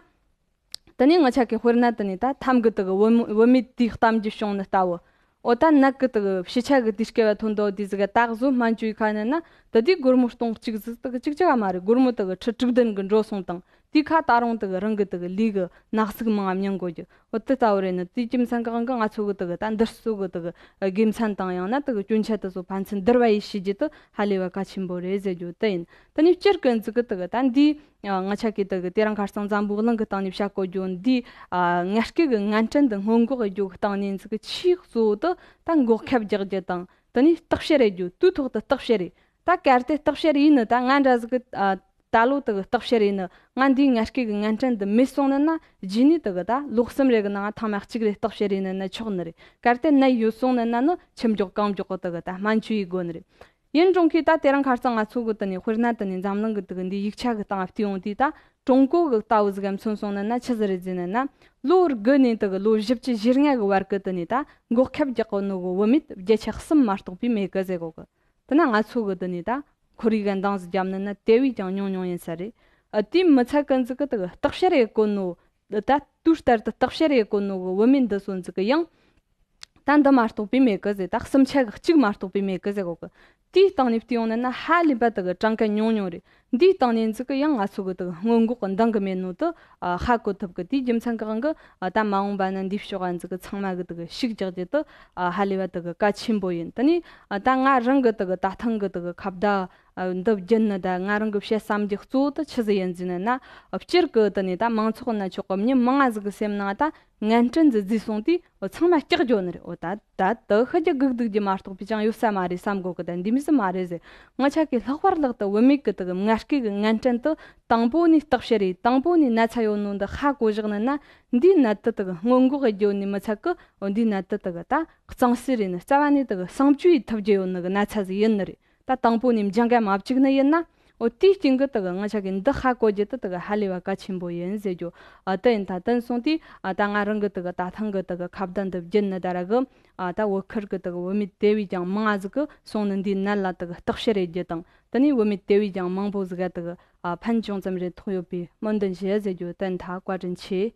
དུ་ནི་ང་ཆ་གི་དཔེར་ན་དུ་ནི་ད་ཐམ་གི་དུ་གི་བུད་མེད་བུད་མེད་དེའི་གཏམ་རྒྱུད་བྱུང་ནི་ལྟ་བུ། འོ་ད་ནད་གི་དུ་གི་ཕྱི་ཆ་གི་དུས་སྐལ་བ་ཐོན་དོ་དུས་ཟིག་ག་ད་གཟོད་སྨན་བཅོས་ཁ་ནི་ན་དུ་དེའི་སྒོར་མོ་སྟོང་གཅིག་ཟིག་དུ་གི་གཅིག་ཅིག་ག་མ་རེད། སྒོར་མོ་དུ་གི་ཁྲི་དྲུག་བདུན་གི་འགྲོ་སོང་དང་དེའི་ཁ་ད་རུང་དུ་གི་རང་གི་དུ་གི་ལུས་གི་ནག་ཟིག་མང་ང་མྱང་དགོ་རྒྱུ། འོ་དེ་ལྟ་བུ་རེད་ནི། དེའི་རྒྱུ་མཚན་གི་དབང་གིས་ང་ཚོ་གི་དུ་གི་ད་འདིར་སོ་གི་དུ་གི་དགེ་མཚན་དང་ཡང་ན་དུ་གི་སྐྱོན་ཆ་དུ་སོ་ཕན་ཚུན་བསྡུར་བ་ཡི་ཤེས་རྒྱུ་དུ་ཧ་ལས་པ་གལ་ཆེན་པོ་རེད་ཟེར་རྒྱུ་དེ་ཡིན། དུ་ནི་སྤྱིར་གི་འཛི་གི་དུ་གི་ད་འདི་ང་ཆ་གི་དུ་གི་དེ་རིང་ཁ་སང་འཛམ་བུ་གླིང་གི་སྟེང་ནས་བཤད་གོ་རྒྱུ་འདི་ཨ་ངལ་སྐད་གི་ངན་ཕྲན་འདི་སྔོན་འགོག་གི་རྒྱུ་གི་སྟེང་ནས་འཛི་གི་ཆེས་གཙོ་བོ་དུ་ད་འགོག་ཁབ་རྒྱག་རྒྱུ་དང་དུ་ནི་བརྟག་དཔྱད་རེད་རྒྱུ། དུས་ཐོག་ཏུ་བརྟག་དཔྱད་རེད། ད་གལ་ཏེ་བརྟག་དཔྱད་རེད་ཡིན་ནི་ད་ང་འདྲ་ཟིག་གི་ཨ་ད་ལོ་དུ་གི་བརྟག་དཔྱད་རེད་ནི། ང་འདིའི་ངལ་སྐད་གི་ངན་ཕྲན་འདི་མེད་སོང་ནི་ན་རྗེས་ནས་དུ་གི་ད་ལོ་གསུམ་རེ་གི་ནང་ཐེངས་མ་གཅིག་རེ་བརྟག་དཔྱད་རེད་ནི་ན་ཆོག་ནི་རེད། གལ་ཏེ་ནད་ཡོད་སོང་ནི་ན་ནི་ཆུ་མགྱོགས་གངས་མགྱོགས་གི་དུ་གི་ད་སྨན་བཅོས་ཡི་དགོ་ནི་རེད། ཡིན་རུང་གི་ད་དེ་རིང་ཁ་སང་ང་ཚོ་གི་དུ་ནི་དཔེར་ན་དུ་ནི་འཛམ་གླིང་གི་དུ་གི་འདི་ཡིག་ཆ་གི་སྟེང་བལྟས་ཡོང་དུས་ད་ཀྲུང་གོ་གི་ལྟ་བུ་ཟིག་ག་མཚོན་སོང་ནི་ན་ཆི་ཟིག་རེད་ཟེར་ནི་ན། ལོ་དགུ་ནས་དུ་གི་ལོ་བཞི་བཅུ་ཞེ་ལྔ་གི་བར་གི་དུ་ནི་ད་འགོག་ཁབ་རྒྱག་གོ་ནོ་གི་བུད་མེད་བརྒྱ་ཆ་གསུམ་མ་གཏོགས་པའི་མེད་གི་ཟེར་གོ་གི། དེ་ན་ང་ཚོ་གི་དུ་ནི་ད་ཁོར་ཡུག་ག་འདང་ཟིག་བརྒྱབ་ནི་ན་དེ་བས་ཀྱང་ཉུང་ཉུང་ཡིན་ས་རེད། ཨ་དེ་མི་ཚད་གི་འཛི་གི་དུ་གི་བརྟག་དཔྱད་རེད་གོ་ནོ། ད་དུས་ལྟར་དུ་བརྟག་དཔྱད་རེད་གོ་ནོ་གི་བུད་མེད་འདི་སོ་འཛི་གི་ཡང་ད་འདི་མ་གཏོགས་པའི་མེད་གི་ཟེར། ད་གསུམ་ཆ་གི་གཅིག་མ་གཏོགས་པའི་མེད་གི་ཟེར་གོ་གི། དེའི་སྟེང་ནས་བལྟས་ཡོང་ནི་ན་ཧ་ལས་པ་དུ་གི་གྲངས་ཀ་ཉུང་ཉུང་རེད། འདིའི་སྟེང་ནས་འཛི་གི་ཡང་ང་ཚོ་གི་དུ་གི་སྔོན་འགོག་གི་འདང་གི་མེད་ནོ་དུ་ཨ་ཧ་གོ་ཐུབ་གི། དེའི་རྒྱུ་མཚན་གི་དབང་གིས་ཨ་ད་མ་འོངས་པ་ན་འདིའི་ཕྱོགས་ཨ་འཛི་གི་ཚང་མ་གི་དུ་གི་ཤུགས་རྒྱག་རྒྱུ་དུ་ཨ་ཧ་ལས་པ་དུ་གི་གལ་ཆེན་པོ་ཡིན། དེ་ནས་ཨ་ད་ང་རང་གི་དུ་གི་ད་ཐེངས་གི་དུ་གི་ཁ་བརྡ་ཨ་འདི་བརྒྱུད་ནི་ད་ང་རང་གི་བཤད་བསམ་རྒྱུ་གཙོ་བོ་དུ་ཆི་ཟིག་ཡིན་ཟེར་ནི་ན། ཨ་སྤྱིར་གི་དུ་ནི་ད་མང་ཚོགས་ན་ཆོག་གི་མྱི་མང་ང་ཟིག་གི་སེམས་ནང་ད་ངན་ཕྲན་ཟིག་བརྫིས་སོང་དུས་འོ་ཚང་མ་སྐྲག་འགྱོ་ནི་རེད། འོ་ད་ད་དུ་ཤི་རྒྱུ་སྒུག་སྡུག་རྒྱུ་མ་གཏོགས་པའི་ཅང་ཡོད་ས་མ་རེད་བསམ་གོ་གི། ད་འདི་མི་སྲིད་མ་རེད་ཟེར། ང་ཆ་གི་ལྷག་པར་ལྷག་ཏུ་བུད་མེད་གི་དུ་གི་ངལ་སྐད་གི་ངན་ཕྲན་དུ་དང་པོ་ནས་བརྟག་དཔྱད་རེད། དང་པོ་ནས་ན་ཚ་ཡོད་ནོ་འདི་ཧ་གོ་བཞག་ནི་ན་འདིའི་ནད་དུ་དུ་གི་སྔོན་འགོག་གི་རྒྱུ་ནི་མི་ཚད་གི། འོ་འདིའི་ནད་དུ་དུ་གི་ད་གཙང་སེལ་རེད་ནི་རྩ་བ་ནས་དུ་གི་སྲུང་སྐྱོབ་ཡེད་ཐུབ་རྒྱུ་ཡོད་ནི་གི་ན་ཚ་ཟིག་ཡིན་ནི་རེད། ད་དང་པོ་ནས་འཇང་ག་མ་བཅུག་ནི་ཡིན་ན། འོ་དེའི་རྐྱེན་གྱིས་དུ་གི་ང་ཆ་གི་འདི་ཧ་གོ་རྒྱུ་དུ་དུ་གི་ཧ་ལས་པ་གལ་ཆེན་པོ་ཡིན་ཟེར་རྒྱུ། ཨ་དེ་ཡིན། ད་དེ་སོང་དུས་ཨ་ད་ང་རང་གི་དུ་གི་ད་ཐེངས་གི་དུ་གི་ཁ་བརྡ་འདི་བརྒྱུད་ནི་ད་ར་གི་ཨ་ད་བོད་ཁུལ་གི་དུ་གི་བུད་མེད་དེ་བས་ཀྱང་མང་ང་ཟིག་གི་སོང་ནི་འདིའི་ནད་ལ་དུ་གི་བརྟག་དཔྱད་རེད་རྒྱུ་དང་། དེ་ནས་བུད་མེད་དེ་བས་ཀྱང་མང་པོ་ཟིག་ག་དུ་གི་ཨ་ཕན་ཅུང་ཙམ་རེ་ཐོགས་ཡོད་པའི་སྨོན་འདུན་ཞུ་ཟེར་རྒྱུ། དེ་ཡིན། ད་བཀའ་དྲིན་ཆེ།